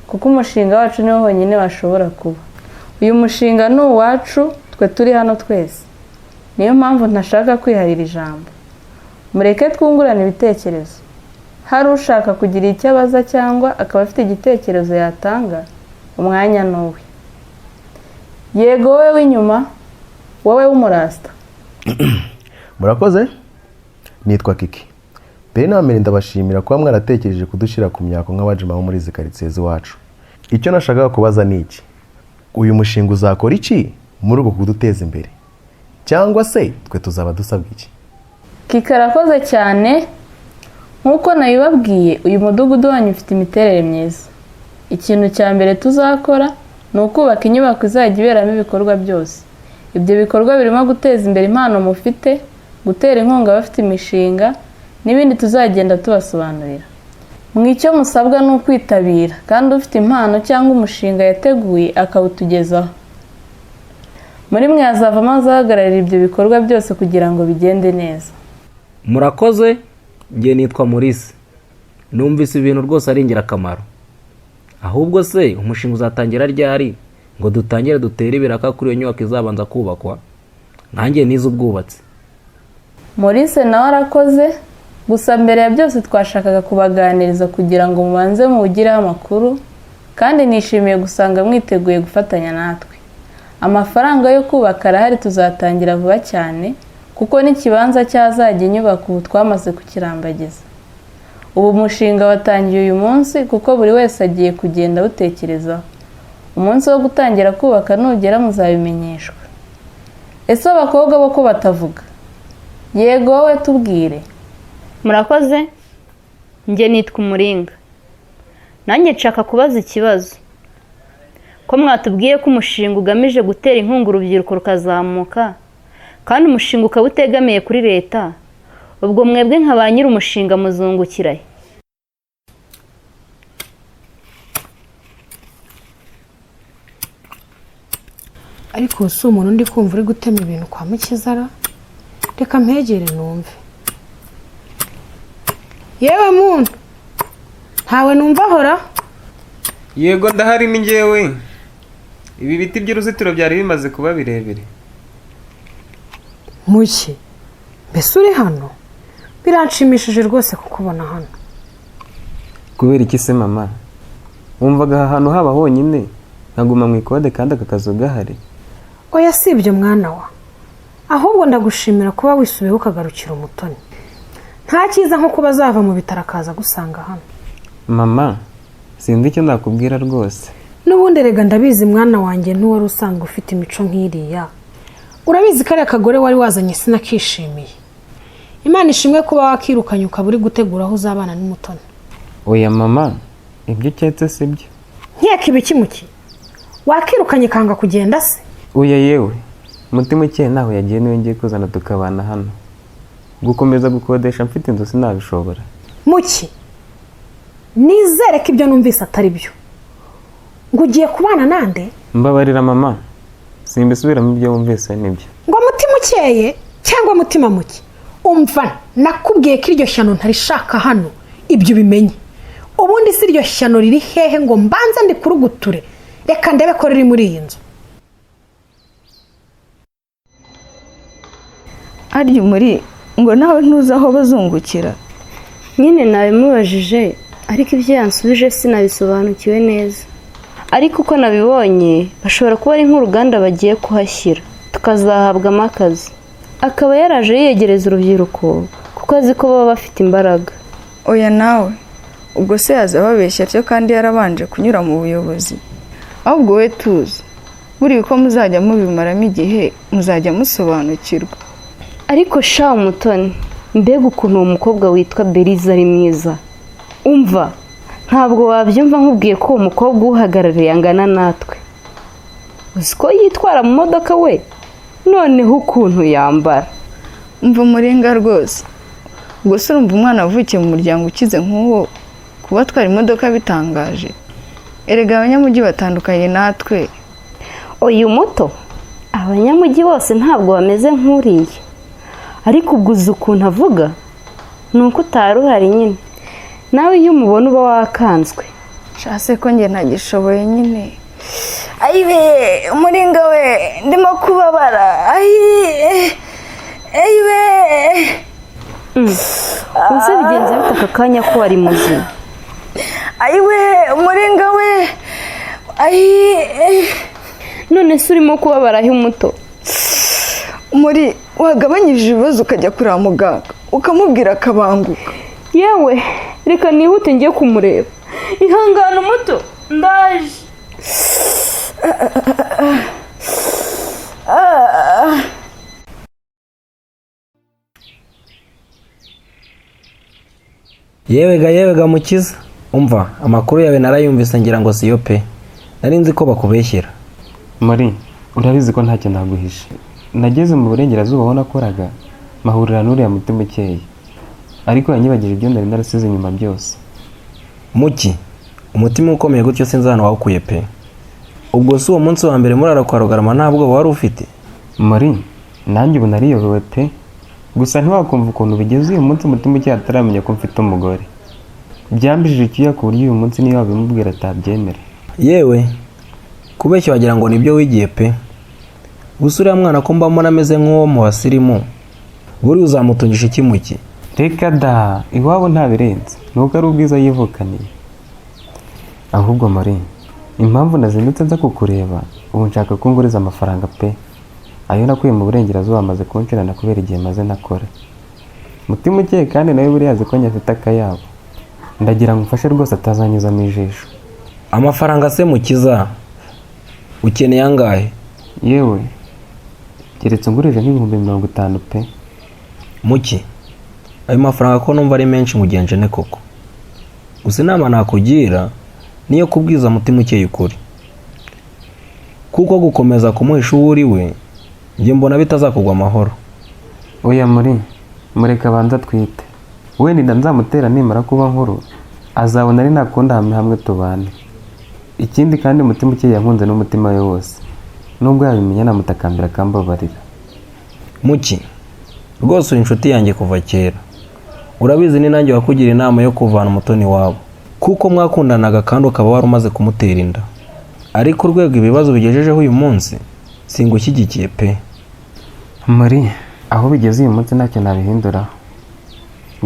kuko umushinga wacu niwo honyine washobora kuba. Uyu mushinga ni uwacu twe turi hano twese, niyo mpamvu ntashaka kwiharira ijambo. Mureke twungurane ibitekerezo. Hari ushaka kugira icyo abaza cyangwa akaba afite igitekerezo yatanga, umwanya ni uwe. Yego, wowe w'inyuma, wowe w'umurasta. Murakoze, nitwa Kiki. Mbere na mbere ndabashimira kuba mwaratekereje kudushyira ku myako nk'abajima bo muri izi karitsiye z'iwacu. Icyo nashakaga kubaza ni iki: uyu mushinga uzakora iki muri uko kuduteza imbere, cyangwa se twe tuzaba dusabwa iki? Kiki arakoze cyane. Nk'uko nabibabwiye, uyu mudugudu wanyu ufite imiterere myiza. Ikintu cya mbere tuzakora ni ukubaka inyubako izajya iberamo ibikorwa byose. Ibyo bikorwa birimo guteza imbere impano mufite, gutera inkunga abafite imishinga n'ibindi tuzagenda tubasobanurira. Mu icyo musabwa ni ukwitabira, kandi ufite impano cyangwa umushinga yateguye akawutugezaho. Muri mwe hazavamo abazahagararira ibyo bikorwa byose kugira ngo bigende neza. Murakoze, njye nitwa Maurice. Numvise ibintu rwose ari ingirakamaro. Ahubwo se umushinga uzatangira ryari ngo dutangire dutere ibiraka kuri iyo nyubako izabanza kubakwa? Nkanjye nize ubwubatsi. Maurice nawe arakoze. Gusa mbere ya byose twashakaga kubaganiriza kugira ngo mubanze muwugireho amakuru, kandi nishimiye gusanga mwiteguye gufatanya natwe. Amafaranga yo kubaka arahari, tuzatangira vuba cyane, kuko n'ikibanza cy'ahazajya inyubako ubu twamaze kukirambagiza. Ubu umushinga watangiye uyu munsi, kuko buri wese agiye kugenda awutekerezaho. Umunsi wo gutangira kubaka nugera muzabimenyeshwa. Ese abakobwa bo ko batavuga? Yego, wowe tubwire. Murakoze, njye nitwa Umuringa. Nanjye nshaka kubaza ikibazo. Ko mwatubwiye ko umushinga ugamije gutera inkunga urubyiruko rukazamuka, kandi umushinga ukaba utegamiye kuri leta, ubwo mwebwe nka ba nyiri umushinga muzungukira he? Ariko si umuntu undi kumva uri gutema ibintu kwa Mukizara? Reka mpegere numve. Yewe muntu, ntawe numva ahora. Yego ndahari, ni njyewe. Ibi biti by'uruzitiro byari bimaze kuba birebire. Muki, mbese uri hano? Biranshimishije rwose kukubona hano. Kubera iki se mama? Wumvaga aha hantu haba honyine nkaguma mu ikode kandi aka kazu gahari? Oya, si ibyo mwana wa, ahubwo ndagushimira kuba wisubiyeho ukagarukira Umutoni. Nta cyiza nko kuba azava mu bitaro akaza gusanga hano. Mama, sinzi icyo nakubwira rwose. N'ubundi erega ndabizi mwana wanjye, ntiwari usanzwe ufite imico nk'iriya. Urabizi kariya kagore wari wazanye sinakishimiye. Imana ishimwe kuba wakirukanye ukaba uri gutegura aho uzabana n'Umutoni. Oya mama, ibyo uketse si byo. Nkeka ibiki muki? Wakirukanye kanga kugenda se? Oya yewe, umutima ukeye ntaho yagiye, niwe ngiye kuzana tukabana hano. Gukomeza gukodesha mfite inzu sinabishobora. Muki, nizere ko ibyo numvise atari byo. Ngo ugiye kubana nande? Mbabarira mama, simbisubiramo, ibyo wumvise nibyo. Ngo mutima ukeye cyangwa mutima muke? Umva, nakubwiye ko iryo shyano ntarishaka hano, ibyo ubimenye. Ubundi si iryo shyano riri hehe ngo mbanze ndikuruguture? Reka ndebe ko riri muri iyi nzu. Arya umuri ngo nawe ntuzi aho bazungukira? Nyine nabimubajije, ariko ibyo yansubije sinabisobanukiwe neza. Ariko uko nabibonye bashobora kuba ari nk'uruganda bagiye kuhashyira tukazahabwamo akazi. Akaba yaraje yiyegereza urubyiruko kuko azi ko baba bafite imbaraga. Oya nawe, ubwo se yaza ababeshya atyo kandi yarabanje kunyura mu buyobozi? Ahubwo we tuzi, buriya uko muzajya mubimaramo igihe muzajya musobanukirwa. Ariko sha Mutoni, mbega ukuntu uwo mukobwa witwa Beriza ari mwiza. Umva, ntabwo wabyumva nkubwiye ko uwo mukobwa uwuhagarariye angana natwe. Uzi ko yitwara mu modoka we? Noneho ukuntu yambara. Umva Muringa rwose, ubwo se urumva umwana wavukiye mu muryango ukize nk'uwo kuba atwara imodoka bitangaje? Erega abanyamujyi batandukanye natwe. Uyu muto, abanyamujyi bose ntabwo bameze nk'uriya. Ariko ubwo uzi ukuntu avuga? Ni uko utari uhari nyine. Nawe iyo umubona uba wakanzwe. Shase ko njye ntagishoboye nyine. Ayiwe Muringa we, ndimo kubabara. Ayiwe. Uze bigenze bite aka kanya ko wari muzima? Ayiwe Muringa we. Ayi. None se urimo kubabara aho umuto? Muri wagabanyije ibibazo ukajya kureba muganga ukamubwira akabanguka. Yewe reka nihute ngiye kumureba. Ihangane umuto, ndaje. Yewega Mukiza, umva amakuru yawe narayumvise ngira ngo siyo pe. Nari nzi ko bakubeshyera. Muri urabizi ko ntacyo naguhishe. Nageze mu burengerazuba aho nakoraga mahurira n'uriya mutima ukeye, ariko yanyibagije ibyo nari narasize inyuma byose. Muki, umutima ukomeye gutyo sinzi ahantu wawukuye pe. Ubwo si uwo munsi wa mbere murara kwa Rugarama nta bwoba wari ufite? Muri nanjye ubu nariyobewe pe. Gusa ntiwakumva ukuntu bigeze uyu munsi umutima ukeye ataramenya ko mfite umugore. Byambijije icyuya ku buryo uyu munsi niyo wabimubwira atabyemera. Yewe kubeshya wagira ngo nibyo wigiye pe. Gusa uriya mwana ko mbamo ameze nk'uwo mu basirimu, buriya uzamutungisha iki Muki? Reka da, iwabo ntabirenze, nuko ari ubwiza yivukaniye. Ahubwo Muri, impamvu nazindutse nza kukureba, ubu nshaka ko nguriza amafaranga pe. Ayo nakuye mu burengerazuba amaze kunshirana kubera igihe maze nakora. Mutima ukeye kandi nawe buriya azi ko nyafite akayabo. Ndagira ngo umfashe rwose atazanyuzamo ijisho. Amafaranga se Mukiza, ukeneye angahe? Yewe keretse ungurije nk'ibihumbi 50 pe. Muki, ayo mafaranga ko numva ari menshi mugenje ne koko. Gusa inama nakugira niyo kubwiza mutima ukeye ukuri, kuko gukomeza kumuhisha uwo uri we njye mbona bitazakugwa amahoro. Oya Muri, mureka abanza twite. Wenda nzamutera nimara kuba nkuru azabona ari nakunda hamwe hamwe tubane. Ikindi kandi mutima ukeye yankunze n'umutima we wose, nubwo yabimenya namutakambira akambabarira. Muki, rwose uri inshuti yanjye kuva kera. Urabizi ni nanjye wakugira inama yo kuvana Umutoni wabo, kuko mwakundanaga kandi ukaba wari umaze kumutera inda. Ariko urwego ibibazo bigejejeho uyu munsi singushyigikiye pe. Muri aho bigeze uyu munsi ntacyo nabihinduraho,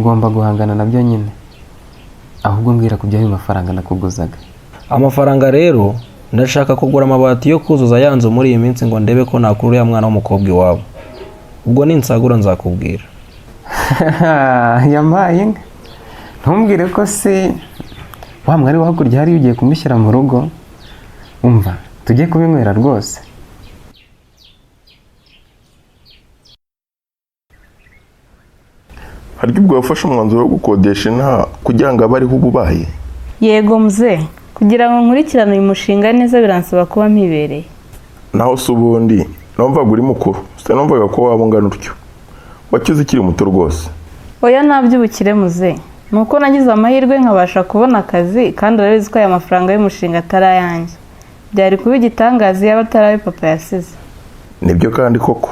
ngomba guhangana nabyo nyine. Ahubwo mbwira ku by'ayo mafaranga nakuguzaga. Amafaranga rero ndashaka kugura amabati yo kuzuza ya nzu muri iyi minsi ngo ndebe ko nakura uriya mwana w'umukobwa iwabo. Ubwo ninsagura nzakubwira. Yampaye inka. Ntumbwire ko se wa mwari wa hakurya hariya ugiye kumushyira mu rugo. Umva tujye kubinywera rwose. Harya ubwo wafashe umwanzuro wo gukodesha inaha kugira ngo abe ariho ububaye? Yego mzee, kugira ngo nkurikirane uyu mushinga neza biransaba kuba mpibereye. Naho se ubundi numvaga uri mukuru, sinumvaga ko waba ungana utyo. Wakize ukiri muto rwose. Oya ntabyubukire mzee, ni uko nagize amahirwe nkabasha kubona akazi kandi urabizi ko aya mafaranga y'umushinga atari ayanjye. Byari kuba igitangaza iyo atari ayo papa yasize. Nibyo kandi koko.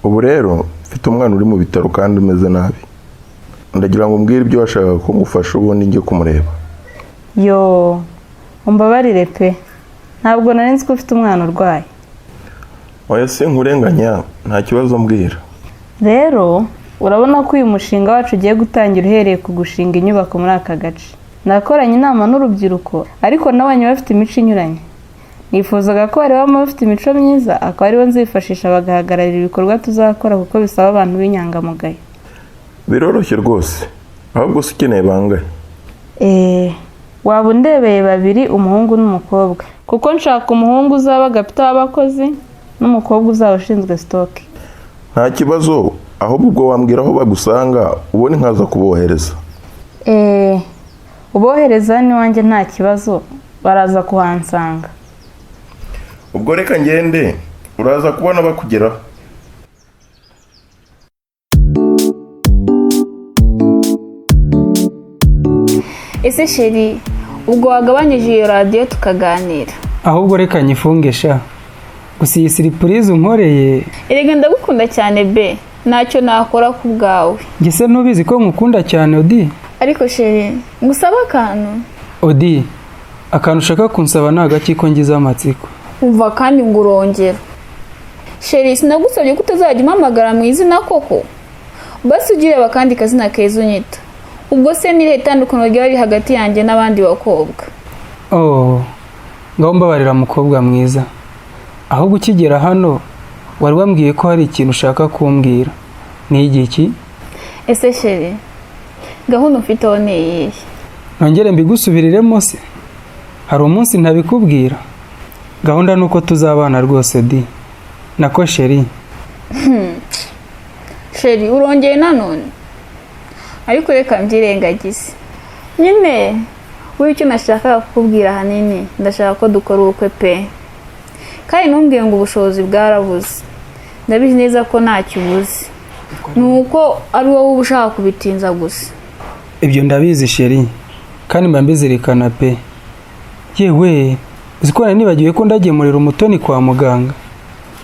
Ubu rero mfite umwana uri mu bitaro kandi umeze nabi. Ndagira ngo umbwire ibyo washakaga ko ngufasha ubundi njye kumureba. Yo, umbabarire pe. Ntabwo nari nzi ko ufite umwana urwaye. Oya sinkurenganya, nta kibazo mbwira. Rero urabona ko uyu mushinga wacu ugiye gutangira uhereye ku gushinga inyubako muri aka gace. Nakoranye inama n'urubyiruko ariko nabonye bafite imico inyuranye. Nifuzaga ko harebamo abafite imico myiza akaba aribo nzifashisha bagahagararira ibikorwa tuzakora kuko bisaba abantu b'inyangamugayo. Biroroshye rwose, ahubwo se ukeneye bangahe? Waba undebeye babiri, umuhungu n'umukobwa, kuko nshaka umuhungu uzaba gapita w'abakozi n'umukobwa uzaba ushinzwe sitoke. Nta kibazo, ahubwo ubwo wambwira aho bagusanga ubundi nkaza kubohereza. Ubohereza n'iwanjye nta kibazo, baraza kuhansanga. Ubwo reka ngende, uraza kubona bakugeraho. Ese sheri, ubwo wagabanyije iyo radiyo tukaganira? Ahubwo reka nyifunge sha, gusa iyi siripurize unkoreye. Erega ndagukunda cyane be, ntacyo nakora ku bwawe. Njye se ntubizi ko nkukunda cyane Odi? Ariko sheri, ngusabe akantu. Odi, akantu ushaka kunsaba ni agaki ko ngize amatsiko? Umva kandi ngo urongera. Sheri, sinagusabye ko utazajya umpamagara mu izina koko? Basi ujye ureba akandi kazina keza unyita. Ubwo se ni irihe tandukaniro ryaba riri hagati yanjye n'abandi bakobwa? Oh, ngaho mbabarira mukobwa mwiza. Ahubwo ukigera hano wari wambwiye ko hari ikintu ushaka kumbwira. Ni igiki? Ese sheri, gahunda ufiteho ni iyihe? Nongere mbigusubiriremo se? Hari umunsi ntabikubwira. Gahunda ni uko tuzabana rwose di. Nako sheri. Sheri, urongeye nanone? Ariko reka mbyirengagize. Nyine wowe icyo nashakaga kukubwira ahanini, ndashaka ko dukora ubukwe pe. Kandi ntumbwire ngo ubushobozi bwarabuze. Ndabizi neza ko ntacyo ubuze. Ni uko ari wowe uba ushaka kubitinza gusa. Ibyo ndabizi sheri, kandi mba mbizirikana pe. Yewe, uzi ko nari nibagiwe ko ndagemurira Umutoni kwa muganga.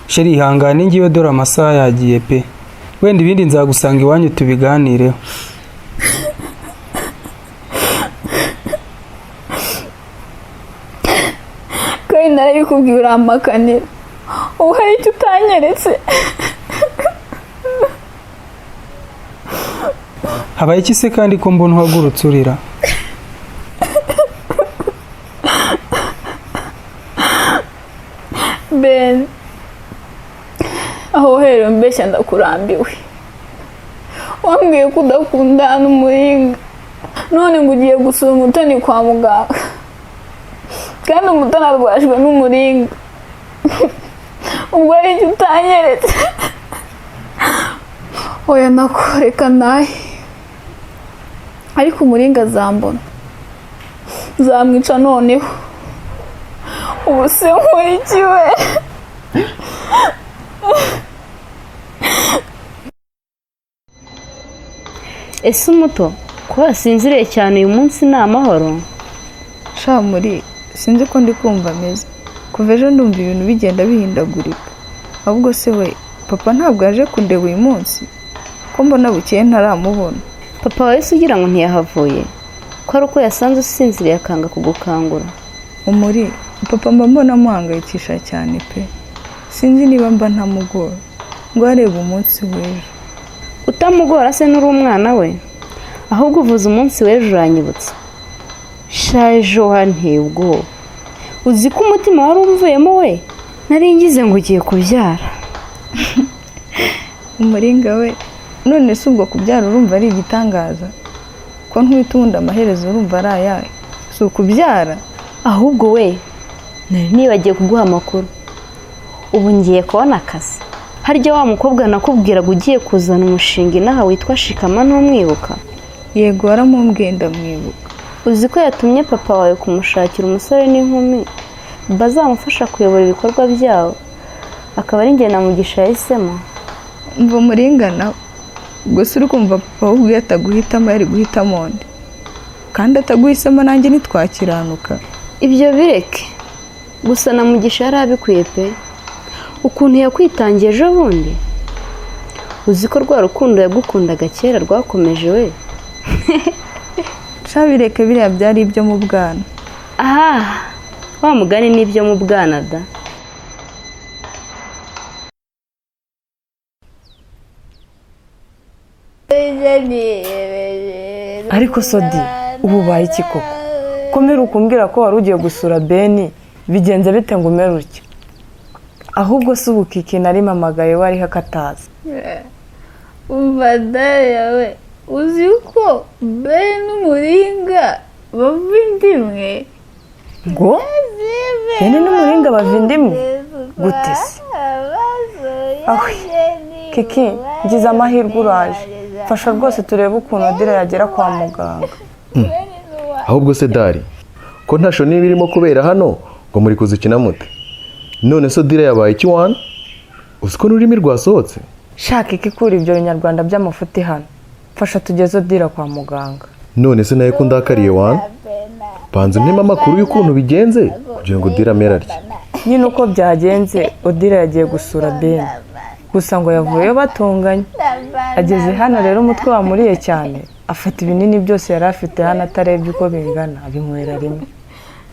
Sheri, ihangane ngiwe dore amasaha yagiye pe. Wenda ibindi nzagusanga iwanyu tubiganireho. Kandi narabikubwiye urampakanira. Ubu hari icyo utanyeretse. Habaye iki se kandi ko mbona uhagurutse urira? Ben, aho uhereye umbeshya ndakurambiwe. Wambwiye ko udakundana n'Umuringa, none ngo ugiye gusura Umutoni kwa muganga, kandi Umutoni arwajwe n'Umuringa. Ubwo hari icyo utanyeretse. Oya nako reka nahe, ariko Umuringa azambona, nzamwica noneho. Ubu se nkora iki we? Ese umuto, ko wasinziriye cyane uyu munsi ni amahoro? Sha muri, sinzi ko ndi kumva ameze. Kuva ejo ndumva ibintu bigenda bihindagurika. Ahubwo se we, papa ntabwo yaje kundeba uyu munsi? Ko mbona bukeye ntaramubona. Papa wawe se ugira ngo ntiyahavuye? Ko ari uko yasanze usinziriye akanga kugukangura? Umuri, papa mba mbona amuhangayikisha cyane pe. Sinzi niba mba ntamugora. Ngo arebe umunsi w'ejo. Utamugora se n'uri umwana we? Ahubwo uvuze umunsi w'ejo uranyibutsa. Sha ejo wanteye ubwoba. Uzi ko umutima wari umvuyemo we? Nari ngize ngo ugiye kubyara. Umuringa we, none se ubwo kubyara urumva ari igitangaza? Ko ntwite ubundi amaherezo urumva ari ayahe? Si ukubyara? Ahubwo we, nari nibagiye kuguha amakuru. Ubu ngiye kubona akazi. Harya wa mukobwa nakubwiraga ugiye kuzana umushinga inaha witwa Shikama ntumwibuka? Yego waramumbwiye ndamwibuka. Uzi ko yatumye papa wawe kumushakira umusore n'inkumi bazamufasha kuyobora ibikorwa byabo, akaba ari njye na Mugisha yahisemo. Umva Umuringa nawe, ubwo se uri kumva papa we ubwe ataguhitamo yari guhitamo undi? Kandi ataguhisemo nanjye ntitwakiranuka. Ibyo bireke, gusa na Mugisha yari abikwiye pe. Ukuntu yakwitangiye ejo bundi, uzi ko rwa rukundo yagukundaga kera rwakomeje we. Sha bireke, biriya byari ibyo mu bwana. Aha, wa mugani ni ibyo mu bwana da. Ariko Sodi, Ubu ubaye iki koko? Ko mperuka umbwira ko wari ugiye gusura Beni, bigenze bite ngo umere utya? Ahubwo si ubu Kiki nari mpamagaye we ariho akataza. Umva daya we, uzi ko Beni n'Umuringa bava inda imwe? Ngo Beni n'Umuringa bava inda imwe? Gute se? Ahwi Kiki, ngize amahirwe uraje, fasha rwose turebe ukuntu Odile yagera kwa muganga. Ahubwo se Dari, ko nta show niba irimo kubera hano ngo muri kuzikina mute? None se Odile yabaye iki wana? Uzi ko n'ururimi rwasohotse? Shaka ikikura ibyo binyarwanda by'amafuti hano, fasha tugeze Odile kwa muganga. None se nawe ko ndakariye wana? Banza unteme amakuru y'ukuntu bigenze kugira ngo Odile amere atya. Nyine uko byagenze, Odile yagiye gusura Beni, gusa ngo yavuyeyo batonganye. Ageze hano rero umutwe wamuriye cyane, afata ibinini byose yari afite hano atarebye uko bingana, abinywera rimwe.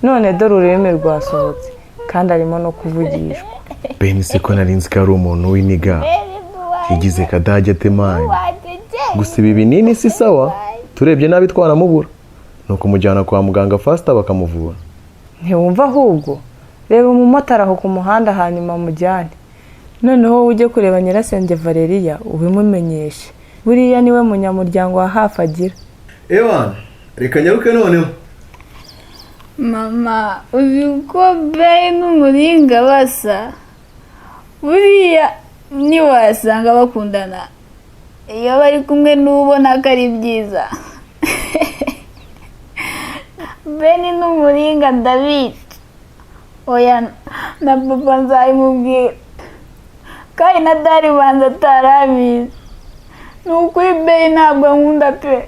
None dore ururimi rwasohotse kandi arimo no kuvugishwa. Beni se ko nari nzi ko ari umuntu w'iniga, yigize kadage atemanye. Gusa ibi binini si sawa, turebye nabi twanamubura. Ni ukumujyana kwa muganga fasita bakamuvura. Ntiwumva ahubwo? Reba umumotari aho ku muhanda hanyuma amujyane. Noneho wowe ujye kureba nyirasenge Valeria ubimumenyeshe, buriya niwe munyamuryango wa hafi agira. Ewana, reka nyaruke noneho. Mama, uzi ko Beni n'Umuringa basa? Buriya ntiwasanga bakundana, iyo bari kumwe n'ubona ko ari byiza. Beni n'Umuringa ndabica. Oya, na papa nzabimubwira, kandi na Dari banza atarabizi. Ni ukuri Beni ntabwo ankunda pe.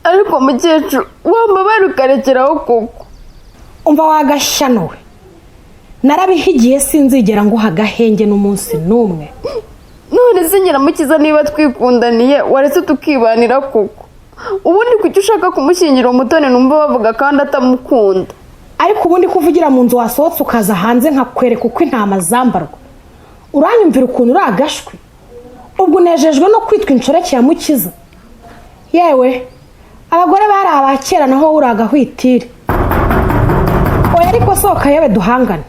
Ariko mukecuru, wambabara ukarekeraho koko. Umva wagashyano we, narabihigiye sinzigera nguha agahenge n'umunsi n'umwe. None se Nyiramukiza, niba twikundaniye waretse tukibanira koko? Ubundi kuki ushaka kumushyingira Umutoni numva bavuga kandi atamukunda? Ariko ubundi kuvugira mu nzu wasohotse ukaza hanze nkakwereka uko intama zambarwa, uranyumvira ukuntu uri agashwi? Ubwo unejejwe no kwitwa inshoreke ya Mukiza? Yewe, abagore bari abakera, naho uri agahwitire. Oya ariko sohoka yewe duhangane.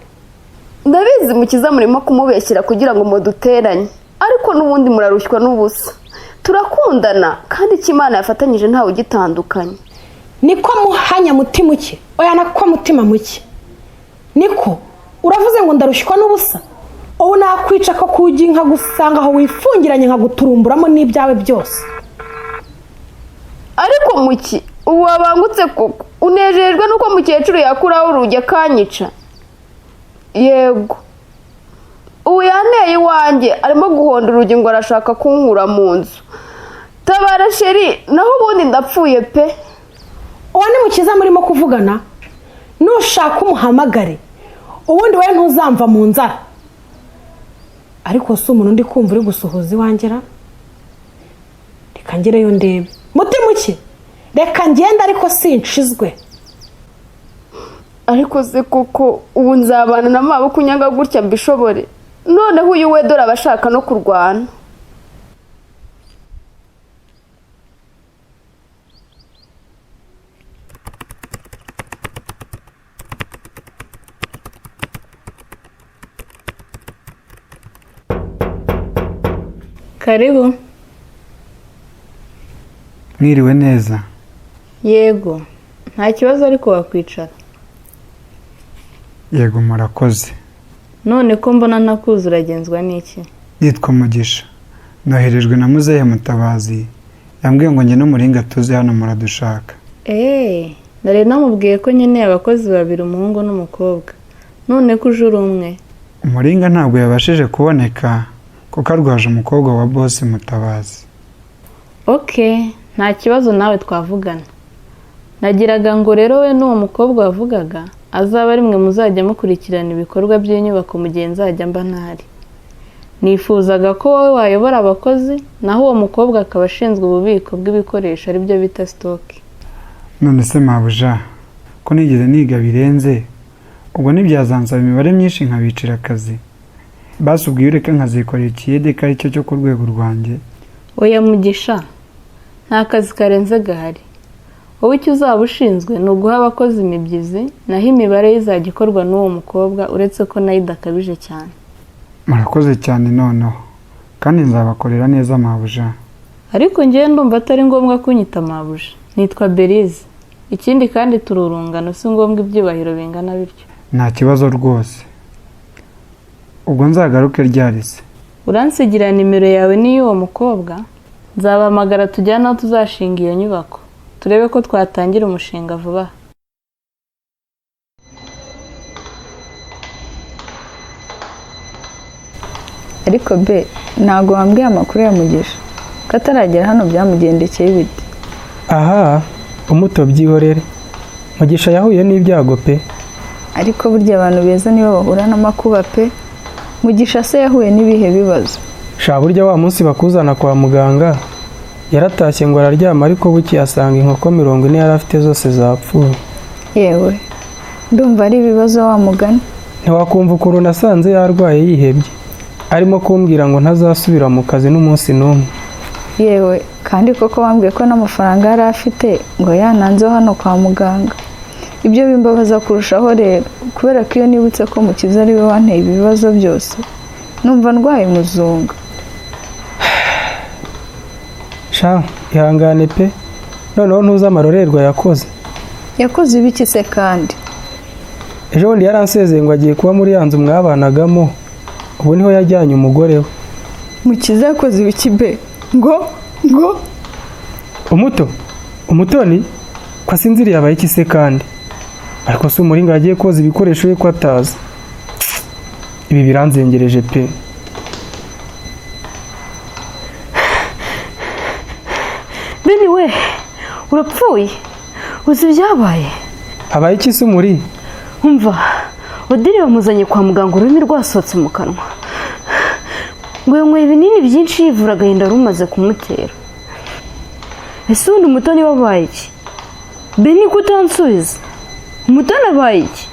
Ndabizi Mukiza murimo kumubeshyira kugira ngo muduteranye, ariko n'ubundi murarushywa n'ubusa. Turakundana kandi icyo Imana yafatanyije ntawe ugitandukanye. Niko muhanya mutima uke, oya nako mutima muke. Niko uravuze ngo ndarushywa n'ubusa? Ubu nakwica ko kugi nkagusanga aho wifungiranye nkaguturumburamo n'ibyawe byose. Ariko muki, ubu wabangutse koko? Unejejwe nuko mukecuru yakuraho urugi akanyica? Yego, ubu yanteye iwanjye arimo guhonda urugi ngo arashaka kunkura mu nzu. Tabara sheri, naho ubundi ndapfuye pe. Uwo ni Mukiza murimo kuvugana? Nushaka umuhamagare, ubundi wowe ntuzamva mu nzara. Ariko si umuntu ndi kumva uri gusuhuza iwanjye ra? Reka ngereyo ndebe. Mutima uke, reka ngende ariko sinshizwe. Ariko se koko ubu nzabana na maboko unyanga gutya mbishobore? Noneho uyu we dore abashaka no kurwana. Karibu. Mwiriwe neza. Yego, nta kibazo ariko wakwicara. Yego murakoze. None ko mbona ntakuzi uragenzwa n'iki? Nitwa Mugisha, noherejwe na muzehe Mutabazi, yambwiye ngo njye n'Umuringa tuze hano muradushaka. Nari namubwiye ko nkeneye abakozi babiri, umuhungu n'umukobwa. None ko uje uri umwe? Umuringa ntabwo yabashije kuboneka kuko arwaje umukobwa wa bosi Mutabazi. Okay, nta kibazo nawe twavugana. Nagiraga ngo rero we n'uwo mukobwa wavugaga azaba ari mwe muzajya mukurikirana ibikorwa by'inyubako mu gihe nzajya mba ntari. Nifuzaga ko wowe wayobora abakozi, naho uwo mukobwa akaba ashinzwe ububiko bw'ibikoresho aribyo bita stock. None se mabuja, ko nigeze niga birenze, ubwo ntibyazansaba imibare myinshi nkabicira akazi? Basi ubwo iyo ureka nkazikorera ikiyede ko aricyo cyo ku rwego rwanjye. Oya Mugisha, nta kazi karenze gahari. Wowe icyo uzaba ushinzwe ni uguha abakozi imibyizi, naho imibare yo izajya ikorwa n'uwo mukobwa, uretse ko nayo idakabije cyane. Murakoze cyane noneho, kandi nzabakorera neza mabuja. Ariko njyewe ndumva atari ngombwa kunyita mabuja, nitwa Berize. Ikindi kandi turi urungano, si ngombwa ibyubahiro bingana bityo. Nta kibazo rwose. Ubwo nzagaruke ryari se? Uransigira nimero yawe n'iy'uwo mukobwa, nzabahamagara tujyane aho tuzashinga iyo nyubako, turebe ko twatangira umushinga vuba aha. Ariko be, ntabwo wambwiye amakuru ya Mugisha ko ataragera hano, byamugendekeye bite? Aha umuto byihorere, Mugisha yahuye n'ibyago pe. Ariko burya abantu beza nibo bahura n'amakuba pe. Mugisha se yahuye n'ibihe bibazo? Sha burya wa munsi bakuzana kwa muganga yaratashye ngo araryama, ariko buke asanga inkoko 40 yari afite zose zapfuye. Yewe ndumva ari ibibazo wa mugani. Ntiwakumva ukuntu nasanze yarwaye yihebye, arimo kumbwira ngo ntazasubira mu kazi n'umunsi n'umwe. Yewe kandi koko wambwiye ko n'amafaranga yari afite ngo yananzeho hano kwa muganga. Ibyo bimbabaza kurushaho rero, kubera ko iyo nibutse ko Mukiza ari we wanteye ibibazo byose, numva ndwaye muzunga. Sha ihangane pe, noneho ntuzi amarorerwa yakoze. Yakoze ibiki se kandi? Ejo bundi yaransezeye ngo agiye kuba muri ya nzu mwabanagamo, ubu niho yajyanye umugore we. Mukiza yakoze ibiki be? Ngo umuto umutoni ko asinziriye abaye iki se kandi? Ariko se Umuringa yagiye koza ibikoresho ye ko atazi? Ibi biranzengereje pe. Beni we, urapfuye, uzi ibyabaye? Habaye iki se Umuri? Umva, Odili bamuzanye kwa muganga ururimi rwasohotse mu kanwa, ngo yanyweye ibinini byinshi yivura agahinda rumaze kumutera. Ese ubundi Umutoni wabaye iki? Beni ko utansubiza, Umutoni abaye iki?